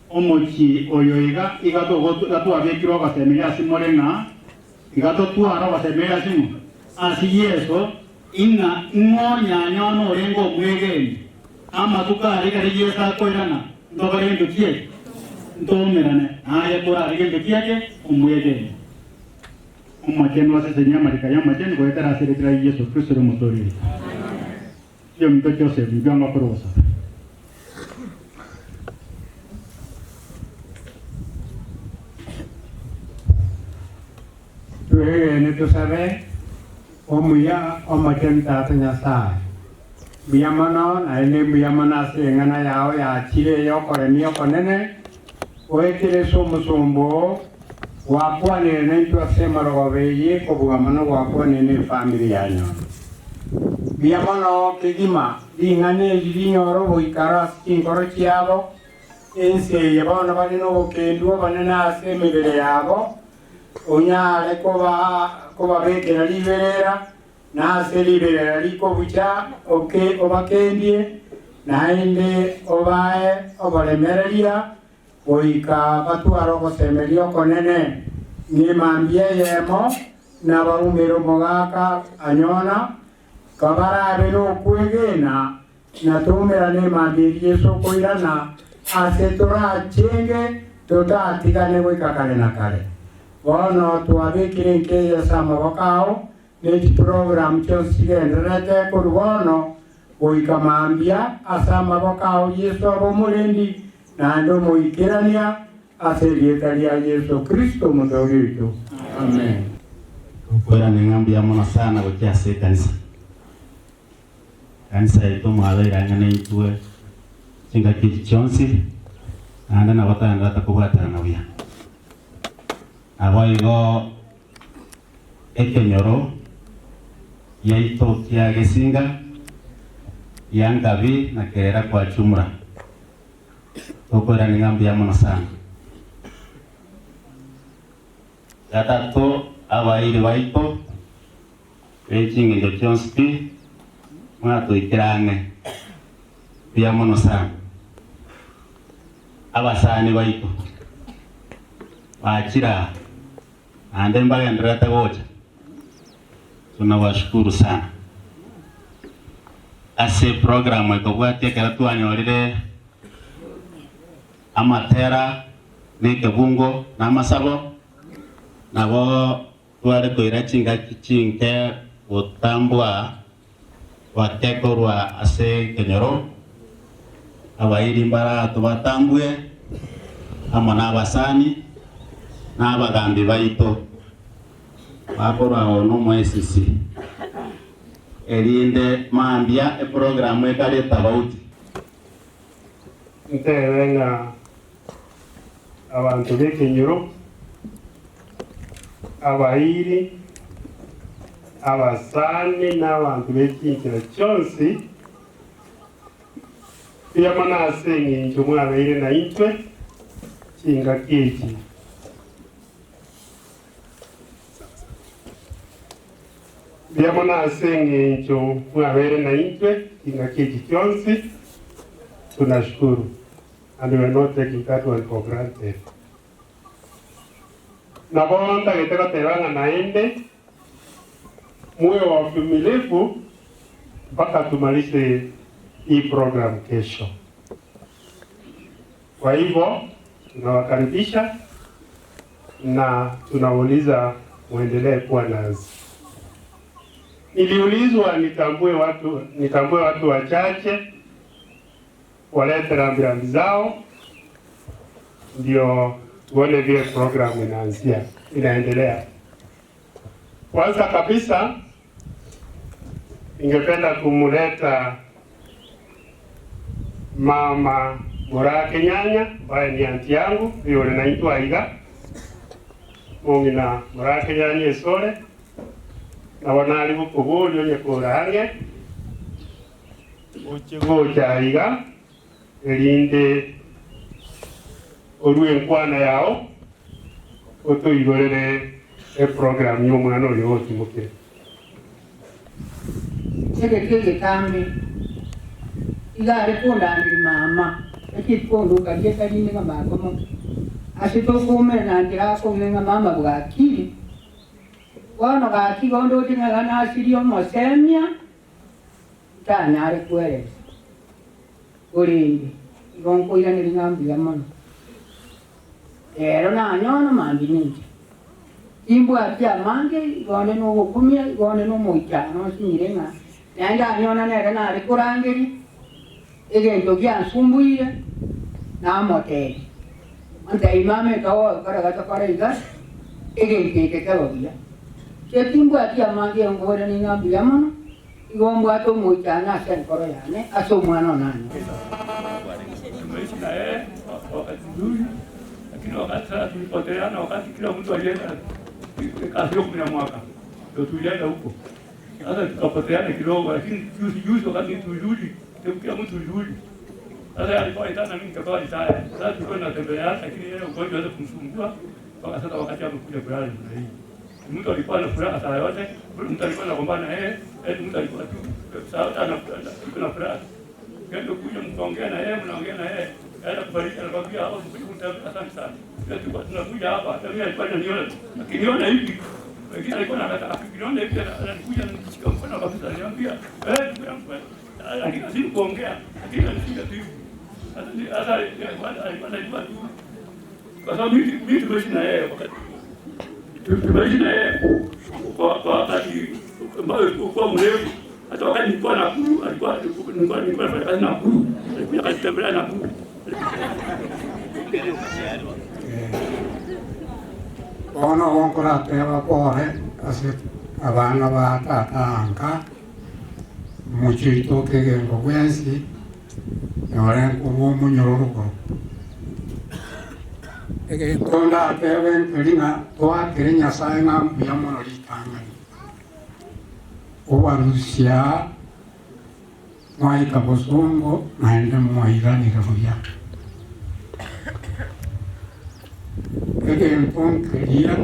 Omochie oyo iga iga twabekirwe ogosemeria ase more ng'a iga totware ogosemeria ase ng'o? Ase Yeso, ing'a ng'onyanya one orenge omwegeni, amatuko aria ekero Yeso akoirana, ntokore gento ki eke? Ntoumerane naye korabe gento ki eke? Omwegeni. Omochenu asesenie amariko ay'amachenu goetera ase erieta ria Yeso Kristo ere Omotoori oito. Chiomito Joseph mbiango akore ogosaba. Twegene tosabe, Omuya Omochenu Tata Nyasae, mbuya mono naende mbuya mono ase eng'ana yao yachire ey'okoremia okonene, goetera ase omosomba oo, gwakwanire naintwe ase emorogoba eye kobua mono gwakwanire nefamiri ya nyomba. Mbuya mono kegima ring'ana eri rinyore oboikaro ase chinkoro chiabo, ense eye bono bare nobokendu obonene ase emebere yabo, Onyare kobabekera riberera, na ase riberera rikobucha obakendie, naende obae oboremereria goika batware ogosemeria okonene. Ng'emambia eyemo nabaumere omogaka anyona, kabarabe nokwegena, na toumerane emambia eria Yeso okoirana, ase torachenge totatigane goika kare na kare. Bono twabekire enka eye ase amaboko ao, ne chiprogramu chionsi chigendererete korwa bono goika mambia ase amaboko ao Yeso abe omorendi naende omoikerania, ase erieta ria Yeso Kristo Omotooria oito. Amen. Tokoirana ng'a mbuya mono sana gochia ase ekanisa. Ekanisa yaito mwabeire ang'e naintwe chingaki echi chionsi, naende nabo togendererete kobwaterana buya. Naboigo ekenyoro giaito kia Gesinga, gia Nkabi na Kerera kwa jumla, tokoirania ng'a mbuya mono sana. Gatato, abairi baito be chingencho chionsi pi, mwatoikire ang'e. Mbuya mono sana. Abasani baito bachire aa, naende mbagendererete gocha, tunawashukuru sana ase eprogramu ekobwatia ekero twanyorire amatera na ekebungo na amasabo, nabo tware koira chingaki chinke gotambua bake korwa ase ekenyoro, abairi mbaratobatambue amo nabasani na abagambi baito bakorwa oo nomoesisi, erinde mambia eprogramu ekare etabauti. Ntebe ng'a abanto b'ekenyoro, abairi, abasani, na abanto be chinchera chionsi, mbuya mono ase engencho mwabeire naintwe chingaki echi. Mbuya mono ase engencho mwabeire naintwe chingaki echi chionsi, tunashukuru and we are not taking that one for granted. Nabo ntagete goteba ng'a naende muwe wavumilivu mpaka tumalize hii program kesho. Kwa hivyo tunawakaribisha na tunauliza muendelee kuwa nasi. Niliulizwa nitambue watu, nitambue watu wachache walete rambirambi zao ndio tuone vile programu inaanzia inaendelea. Kwanza kabisa ningependa kumuleta Mama Moraa Kenyanya ambaye ni anti yangu huyo naitwa Aiga mong'ina Moraa Kenyanya esore nabo nari gokobori onye korange oche gocha aiga erinde orue enkwana yao otoigorere eprogram ya omwana oyo otimokire. Egeke egetambe iga are kondambiri mama ekikondoka rieta rinde ng'a makomoke ase tokoumera na nchera akong'e ng'a mama bwakire bono gaki igo ndoche ng'a iga nasirie omosemia ntanyare kweresa korende igo nkoiraneria ng'a mbuya mono rero nanyona mambia ninche. Timbwati amange, igo onde nogokumia, igo onde nomoichano nsinyire ng'a naende anyona nere nare korangeria egento giansumbuire, namotebia, Ontebie mama ekawa ogokora iga tokore iga, egento eke kebe buya. Inche timbwati amange enkoirania ng'a mbuya mono, igo mbwate omoichano ase enkoro yane ase omwana one anyore. Tumeishi na yeye kwa wakati mzuri, lakini wakati sasa tulipoteana, wakati kila mtu alienda kazi huko ya mwaka ndio tulienda huko sasa tukapoteana kidogo, lakini juzi juzi wakati tulirudi, kila mtu tulirudi sasa alikuwa itana mimi nikapewa ritaya. Sasa tulikuwa tunatembeleana, lakini yeye ugonjwa aweze kumsumbua mpaka sasa wakati amekuja kulala namna hii. Mtu alikuwa na furaha saa yote, mtu alikuwa anagombana na yeye, yaani mtu alikuwa tu saa yote ana na furaha. Kendo kuja mkaongea na yeye, mnaongea na yeye, aenda kufariki, anakwambia hapo mkuja kunitembelea, asante sana. Sasa tulikuwa tunakuja hapa, hata mimi alikuwa ananiona, akiniona hivi wengine alikuwa anataka akiniona hivi ananikuja ananishika mkono kabisa, ananiambia eh, ndugu yangu, lakini si kuongea, lakini anishika tu hivi. Sasa alikuwa anajua tu, kwa sababu mimi tumeishi na yeye wakati tumeishi na yeye kwa kwa wakati ambayo ilikuwa mrefu. Hata wakati nilikuwa Nakuru, alikuwa nilikuwa nilikuwa nafanya kazi Nakuru, alikuja akatembelea Nakuru. Bono igo nkorateba pore ase abana ba tata anka, omochie oito okegengo bwensi, nyore nkorwa omonyororogo. Egento ndatebe nkeri ng'a toakere Nyasae ng'a mbuya mono ritang'ani, obarusia mwaika bosongo naende mwairanire buya. Egento nkeria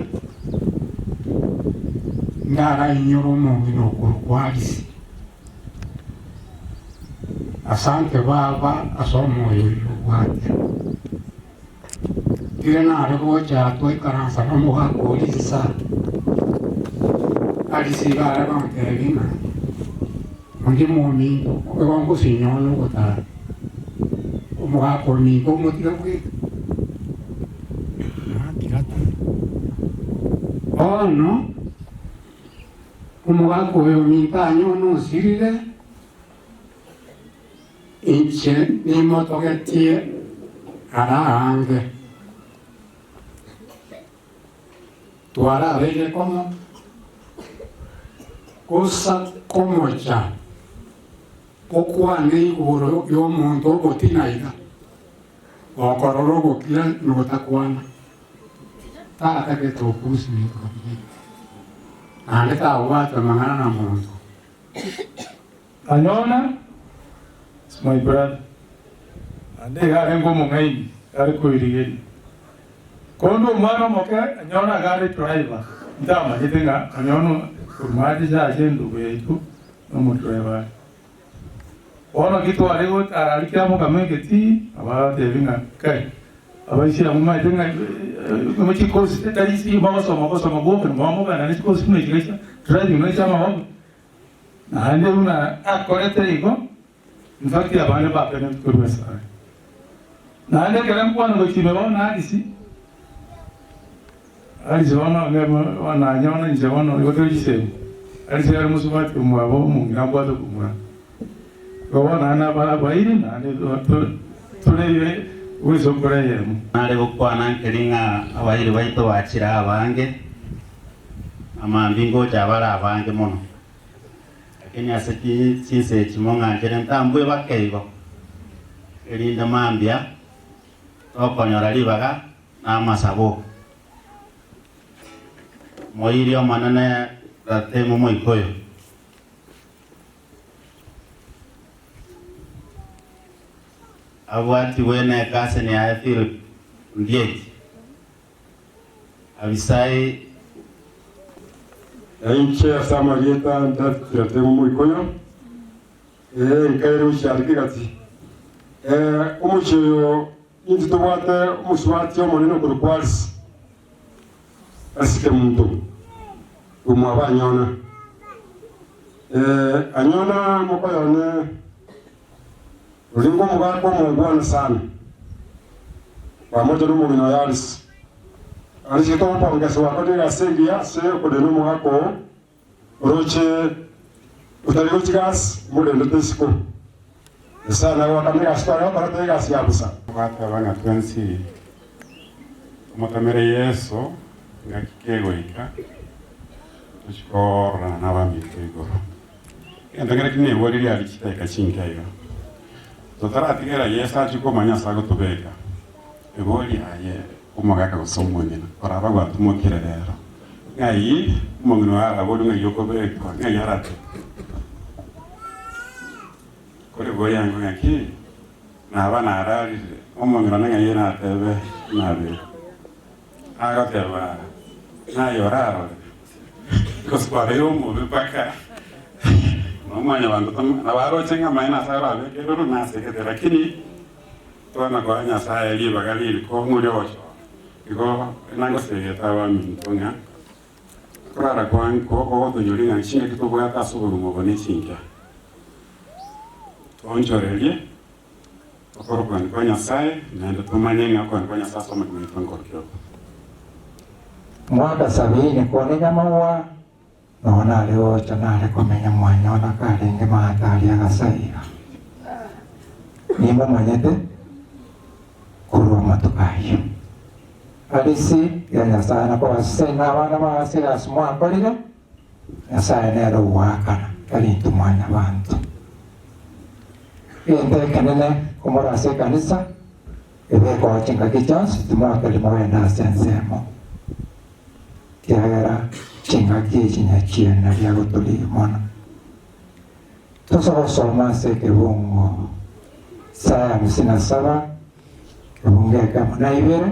ndarainyore omong'ina okorokwa Alice. Asante baba ase omoyo oyio obwate. Riria nare gocha twaikaransa nomogaka oria insa, Alice iga are gontebia ng'a onde mominto igo ngosinya one ogotara, omogaka ominto omotiga bweka. Natira tu. Bono omogaka oyo ominto anyone osirire, Inche nimotogetie ara aange. Twarabeire komo, gosa komocha gokwana igoro y'omonto ogotina iga, gokorora ogokira na ogotakwana. Tatagete obusi naende tabwate amang'ana na monto. Anyona is my brother, naende iga arenge omong'aini, iga are koirigeria. Korende omwana omoke Anyona iga are driver, ntamanyete ng'a Anyona korwa mache ase endugu yaito nomodriver are. Bono ki tware gotara aria kiamokama egetii, nabo agatebia ng'a kai, abaisia abwo momanyete ng'a chikosi tari mogosoma ogosoma gwoka, momogana ne chikosi buna echi chia driving na echiamaboko. Naende buna akorete igo, in fact abande mbateneneti korwa asare. Naende ekero nkwana gochia ime bono Alice, Alice bono bono anyona inche bono igo tore chisemi, Alice are mosubati omwabo omong'ina mbwate okomura. Igo bono naende nabare abairi naende tore goisokora eyemo. Nare gokwana nkeri ng'a abairi baito bachire abange, na mambia ngocha bare abange mono. Lakini ase chinsa echi mong'anchere ntambue bake igo, erinde mambia tokonyora ribaga na amasabo. Moirie Omonene Ratemu Moikoyo. Abwatigwe nekaseni yaye Philip Ondieki. Abisai. Na inche ase amarieta ntatirete momoikoyo, ee, nkaire gochia areke gati. Ee, omochie oyo intwe tobwate omosubati omonene okorokwa Alisi, Alisi Kemunto, omwabo Anyona. Ee, Anyona mokoyone orenge omogaka omongwana sana, pamoja nomong'ina oye Alisi. Alisi togokongesa gwakorire egasi engiya ase okorenda omogaka oo, oroche otari gochia gasi, omorendete isiko. Nyasae nagoakane egasi tware gokora tari egasi ya bosa. Togateba ng'a twensi tomotamere Yeso ngaki kegoika, tochie kororana nabaminto igoro. Egento kere kinebori riaria chidakika chinke iga. Totaratigera Yeso achie komanya ase agotobeka, ebori aye omogaka gose omong'ina oraba gwatumokire rero, ng'ai omong'ina oyo arabori ng'ai okobekwa, ng'ai arate? Kore boyango ng'aki naba nararire, omong'ina one ng'ai natebe nabekwe? Agoteba, Naye orarore, gose kwabeire omobe mpaka nomwanyabanto nabo aroche ng'a amaene ase arabeke eroro nasegete, lakini twana koa Nyasaye ribaga ririkong'u riogochora. Igo nagosegete abaminto ng'a korara kwango gogotonyoria ng'a chingaki tobwate ase obogima obo nechinke, toonchorerie Tokore okogania kwa Nyasae, naende tomanye ng'a okogania kwa Nyasae ase omogima oito nkorokia oko. Mwaka sabini kone nyamagwa nonya nare gocha nare komenya mwanyona karenge maate aria agasaiga. Nimomanyete korwa amatuko ayio. Arisi ya Nyasae na kobasesenia na abana bao ase egasi mwakorire, Nyasae nere ogoakana, tari intwe mwanyabanto. Egento ekenene komora ase ekanisa, ebe ekoa chingaki chionsi, timoakeri mogende ase ensemo, ekiagera chingaki echi nyachiene riagotoria mono. Tose gosoma ase ekebungo Isaya 57, ekebungo ekemo na ibere,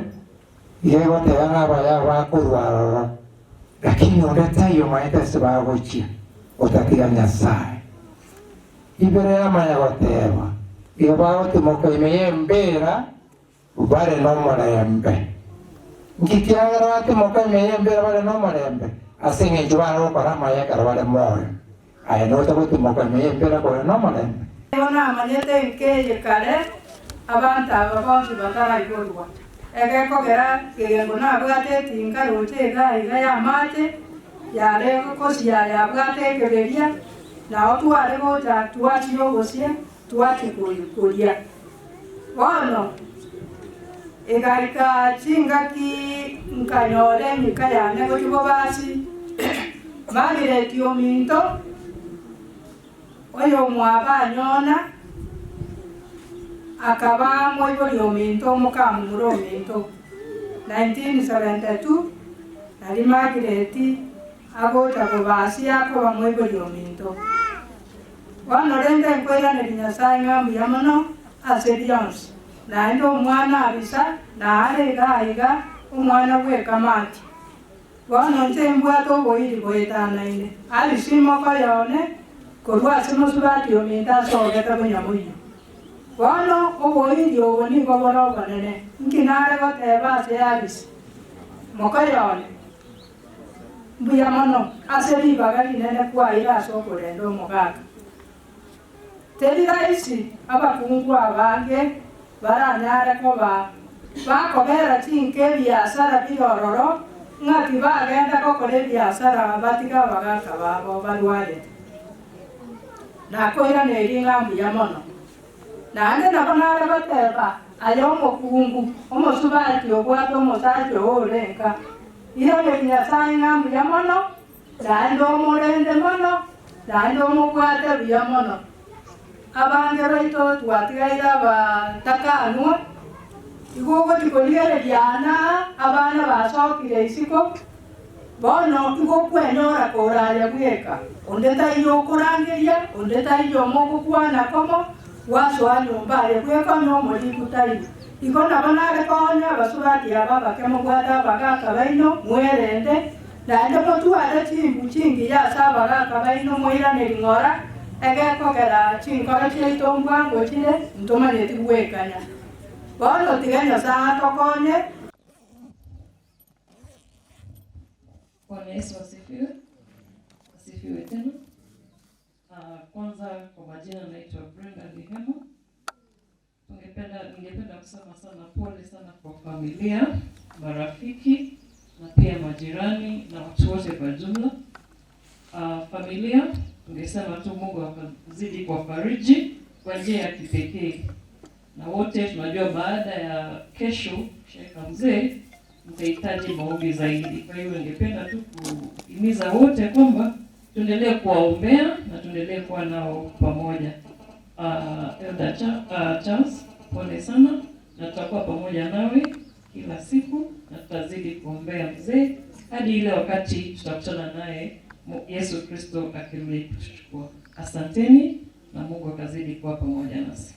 iga egoteba ng'a abaya bakorwa aroro, lakini onde taiyo omanyete ase bagochia, otatiga Nyasae. Ibere yamanya goteba, Igo bagotimoka ime y'embeera bare nomorembe. Nki kiagera batimoka ime y'embeera bare nomorembe? Ase engencho bare gokora amaya ekero bare moyo. Aye nocha gotimoka ime y'embeera kore nomorembe? Nigo namanyete enka eye kare, abanto aba bonsi bataraiborwa. Egekogera kegengo nabwate etinga roche iga iga y'amache, yare gosia yabwate ekeberia, Nao tware gocha twachia obosie, twachia koria. Bono egaika chingaki nkanyora emika yane gochia bobasi, Margaret ominto, oyomwabo anyona, akaba moibori ominto omokamomura ominto. 1972 nari Margaret Agocha kobasia koba moibori ominto. Bono rende nkoiraneria Nyasae ng'a mbuya mono ase bionsi, naende omwana abisa nare iga aiga, omwana bw'ekamati. Bono inche mbwate oboiri boetanaine Abisi mokoyo one korwa ase mosubati ominto asogete bonyamoyio. Bono oboiri obo nigo bore obonene, nki nare goteba ase Abisi mokoyo one? Mbuya mono ase ribaga rinene kwaeire ase okorenda omogaka. Teri rahisi abakungu abange. Baranyare koba bakobera chinka ebiasara bire ororo, ng'a tibagenda gokora ebiasara batige abagaaka babo barwarete. Nakoiranerie ng'a mbuya mono. Naende nabo nare goteba, Aye omokungu, omosubati obwate omosacha oo ore nka, iraneria Nyasae ng'a mbuya mono, naende omorende mono, naende omobwate buya mono. Abange baito twatigaire abatakanwa, igo ogochia korigereria aa na aa, abana basokire isiko, bono igo okwenyora koraya bweka, onde taiyo okorangeria, onde taiyo omogokwana komo, gwasoa nyomba aye bweka onye omoriku taiyo. Igo nabo nare koonya abasubati aba abake mobwate abagaaka baino, mwerende, Naende motware chimbu chingiya ase abagaaka baino moiraneri ng'ora, egekogera chinkoro chiaito mbwango chire, ntomanyeti gwekanya. Bono tiga Nyasae atokonye. Bwana Yesu asifiwe. Asifiwe tena. Kwanza kwa majina naitwa Brenda Lihema. Tungependa, ningependa kusema sana pole sana kwa familia, marafiki na pia majirani na watu wote kwa jumla. Familia tungesema tu Mungu akazidi kuwafariji kwa njia ya kipekee, na wote tunajua baada ya kesho sheka mzee mtahitaji maombi zaidi. Kwa hiyo ningependa tu kuhimiza wote kwamba tuendelee kuwaombea na tuendelee kuwa nao pamoja. Elder Charles, pole sana, na tutakuwa pamoja nawe kila siku na tutazidi kuombea mzee hadi ile wakati tutakutana naye Yesu Kristo akirudi kutuchukua. Asanteni na Mungu akazidi kuwa pamoja nasi.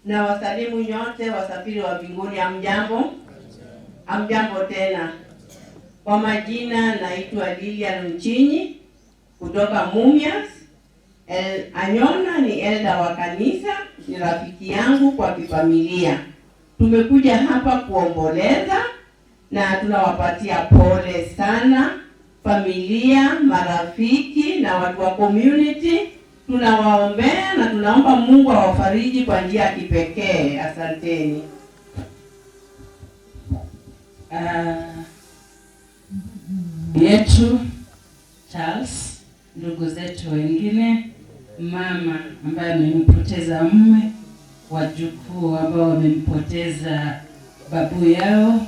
Na wasalimu nyote wasafiri wa mbinguni, hamjambo? Hamjambo tena. Kwa majina naitwa Lilian Mchinyi kutoka Mumias. Anyona ni elder wa kanisa, ni rafiki yangu kwa kifamilia. Tumekuja hapa kuomboleza na tunawapatia pole sana familia, marafiki na watu wa community. Tunawaombea na tunaomba Mungu awafariji kwa njia ya kipekee. Asanteni. Yetu Charles, ndugu zetu wengine, mama ambaye amempoteza mume, wajukuu ambao wamempoteza babu yao,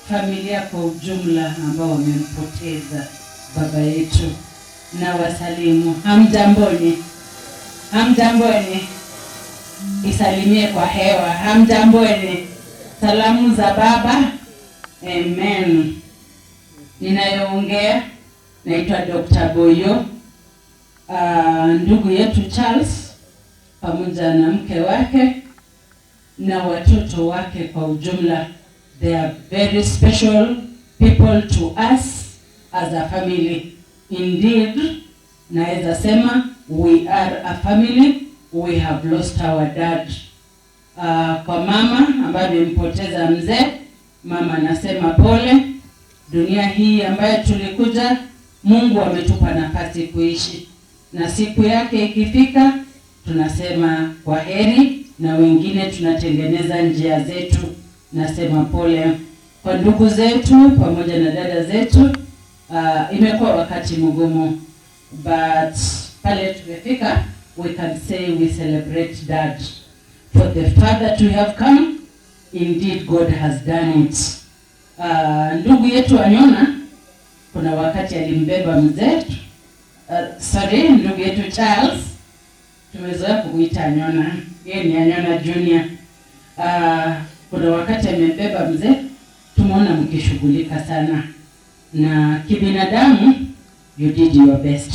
familia kwa ujumla ambao wamempoteza baba yetu, na wasalimu. Hamjamboni? Hamjamboni? Isalimie kwa hewa. Hamjamboni? Salamu za baba. Amen. Ninayoongea naitwa Dr. Boyo. Ndugu yetu Charles pamoja na mke wake na watoto wake kwa ujumla, they are very special people to us as a family. Indeed, naweza sema we are a family. We have lost our dad. Kwa mama ambaye amempoteza mzee, mama anasema pole. Dunia hii ambayo tulikuja, Mungu ametupa nafasi kuishi, na siku yake ikifika tunasema kwa heri, na wengine tunatengeneza njia zetu. Nasema pole kwa ndugu zetu pamoja na dada zetu. Imekuwa wakati mgumu, but pale tumefika, we can say we celebrate dad. For the fact that we have come, indeed God has done it. Ndugu yetu Anyona, kuna wakati alimbeba mzee, sorry, ndugu yetu Charles, tumezoea kumuita Anyona, yeye ni Anyona Junior. Kuna wakati amembeba mzee, tumeona mkishughulika sana, na kibinadamu you did your best.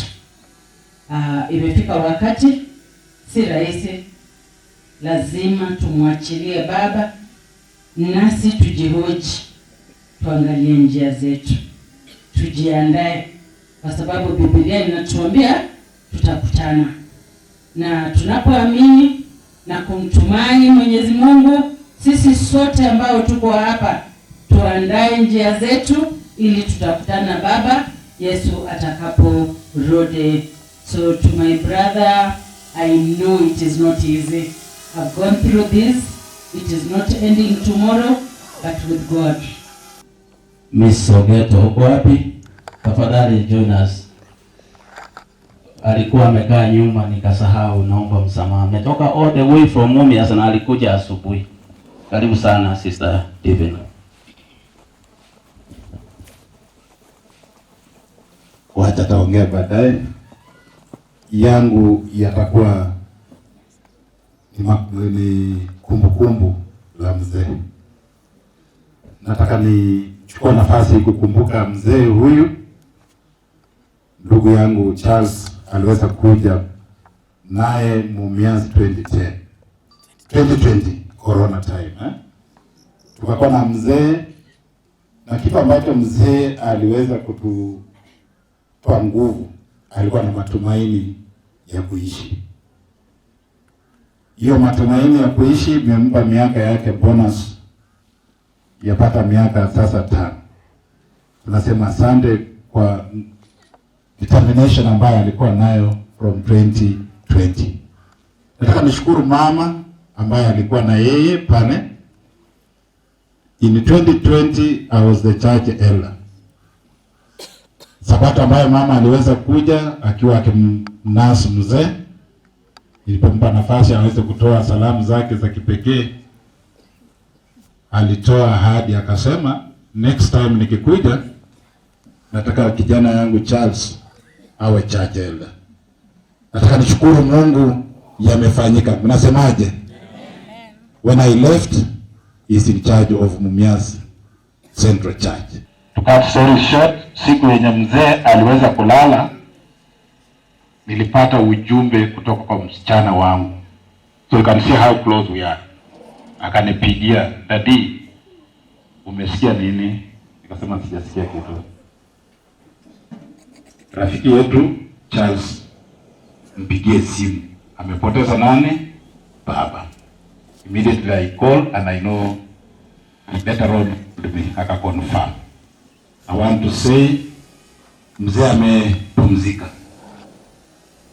Imefika wakati si rahisi, lazima tumwachilie baba, nasi tujihoji, tuangalie njia zetu, tujiandae, kwa sababu Biblia inatuambia tutakutana, na tunapoamini na kumtumai Mwenyezi Mungu, sisi sote ambao tuko hapa tuandae njia zetu ili tutakutana baba Yesu atakaporudi. So to my brother, I know it is not easy. have gone through this, it is not ending tomorrow, but with God. Miss Ogeto uko wapi? Tafadhali join us. Alikuwa amekaa nyuma nikasahau, naomba msamaha. Ametoka all the way from Mumias na alikuja asubuhi. Karibu sana Sister Divina. Wacha taongea baadaye. Yangu yatakuwa ni ni kumbukumbu la mzee. Nataka nichukue nafasi kukumbuka mzee huyu, ndugu yangu Charles aliweza kuja naye Mumias 2010 2020 corona time eh? Tukakuwa na mzee na kitu ambacho mzee aliweza kutupa nguvu, alikuwa na matumaini ya kuishi. Hiyo matumaini ya kuishi imempa miaka yake bonus yapata miaka sasa tano. Tunasema asante kwa determination ambayo alikuwa nayo from 2020. Nataka nishukuru mama ambaye alikuwa na yeye pale. In 2020 I was the church elder. Sabato ambayo mama aliweza kuja akiwa akimnasi mzee, ilipompa nafasi aweze kutoa salamu zake za kipekee, alitoa ahadi akasema, next time nikikuja, nataka kijana yangu Charles awe church elder. Nataka nishukuru Mungu yamefanyika. Mnasemaje? When I left, he's in charge of Mumias Central Church. To cut story short, siku yenye mzee aliweza kulala, nilipata ujumbe kutoka kwa msichana wangu. So you can see how close we are. Akanipigia, daddy, umesikia nini? Nikasema sijasikia kitu. Rafiki yetu Charles, mpigie simu, amepoteza nani? Baba. Immediately I call and I know later on me aka confirm. I want to say mzee amepumzika,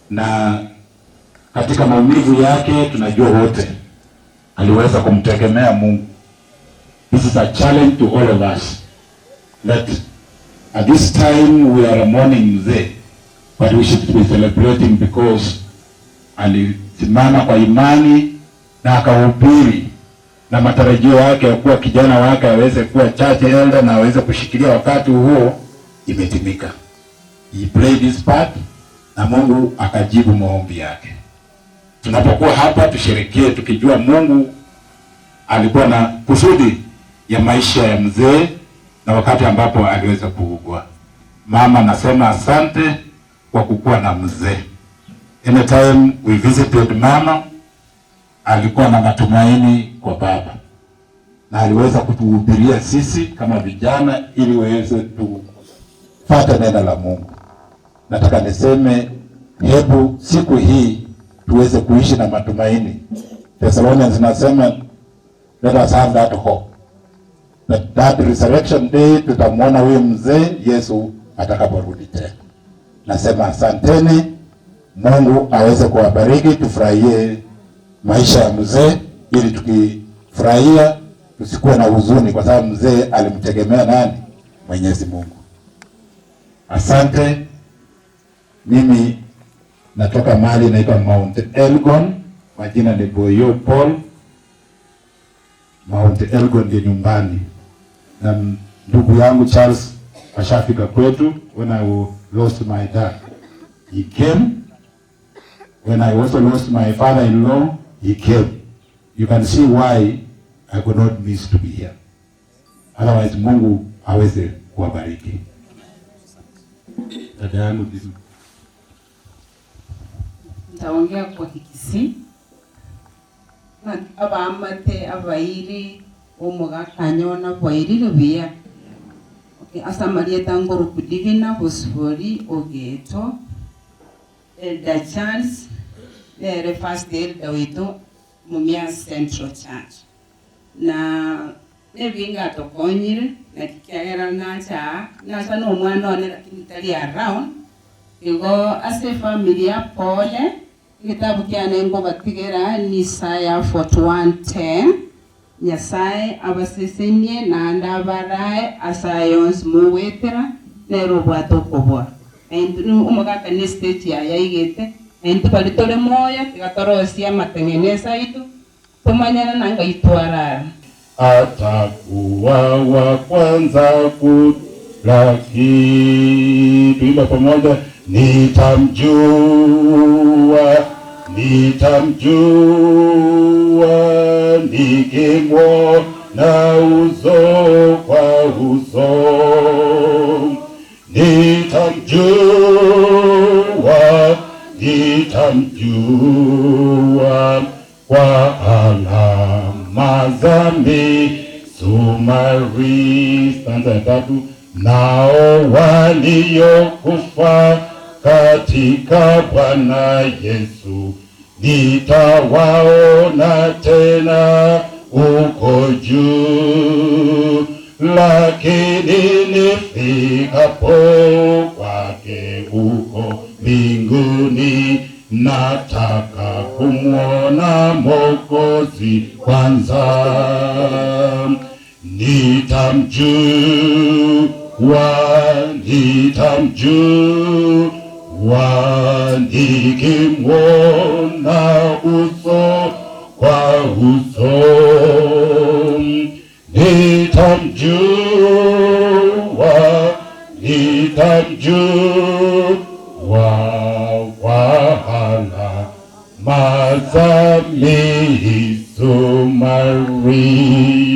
na katika maumivu yake tunajua wote aliweza kumtegemea Mungu. This is a challenge to all of us that at this time we are mourning mzee, but we should be celebrating because alisimama kwa imani na akahubiri na matarajio yake ya kuwa kijana wake aweze kuwa church elder na aweze kushikilia wakati huo imetimika. He played his part na Mungu akajibu maombi yake. Tunapokuwa hapa tusherekee tukijua Mungu alikuwa na kusudi ya maisha ya mzee na wakati ambapo aliweza kuugua. Mama, nasema asante kwa kukuwa na mzee. Anytime we visited mama, alikuwa na matumaini kwa baba na aliweza kutuhubiria sisi kama vijana ili waweze tupate neno la Mungu. Nataka niseme hebu siku hii tuweze kuishi na matumaini. Thessalonians nasema let us have that hope that, that resurrection day tutamwona huyu mzee Yesu atakaporudi tena. Nasema asanteni, Mungu aweze kuwabariki, tufurahie maisha ya mzee, ili tukifurahia tusikuwe na huzuni, kwa sababu mzee alimtegemea nani? Mwenyezi Mungu. Asante. Mimi natoka mahali inaitwa Mount Elgon, majina ni Boyo Paul. Mount Elgon ndio nyumbani, na ndugu yangu Charles ashafika kwetu. When I lost my dad he came. When I also lost my father-in-law he came. You can see why I could not miss to be here. Otherwise Mungu aweze kuwabariki. Dada yangu Nitaongea kwa Kikisii. Abamate abairi omogakanyona bwairire buya. Okay, ase amarieta ngoroku Divina Bosibori Ogeto Elder Charles nere first elder witu Mumias Central Church. Na nebinga tokonyire na kikiagera nacha nacha no omwana one lakini tari around igo ase family ya pole. Egetabu kiane ngobatigera ni Isaya 41:10, Nyasae abasesenie naende abarae ase aya onsi mogoetera, nere obwate okobua. Na intwe omogaka ne stage yaye aigete, na intwe baria tore moyo tiga torosie amatengenesi aito, tomanyane na ngai twarara. Atakuwa wa kwanza kulaki. Tuimba pamoja, nitamjua, nitamjua, nikimwona uso kwa uso. Nitamjua, nitamjua kwa alama za misumari. Stanza ya tatu. Nao waliokufa katika Bwana Yesu nitawaona tena uko juu, lakini nifikapo kwake uko mbinguni, nataka kumwona Mwokozi kwanza. Nitamjua, nitamjua, nikimwona uso kwa uso. Nitamjua, nitamjua kwa alama za misumari.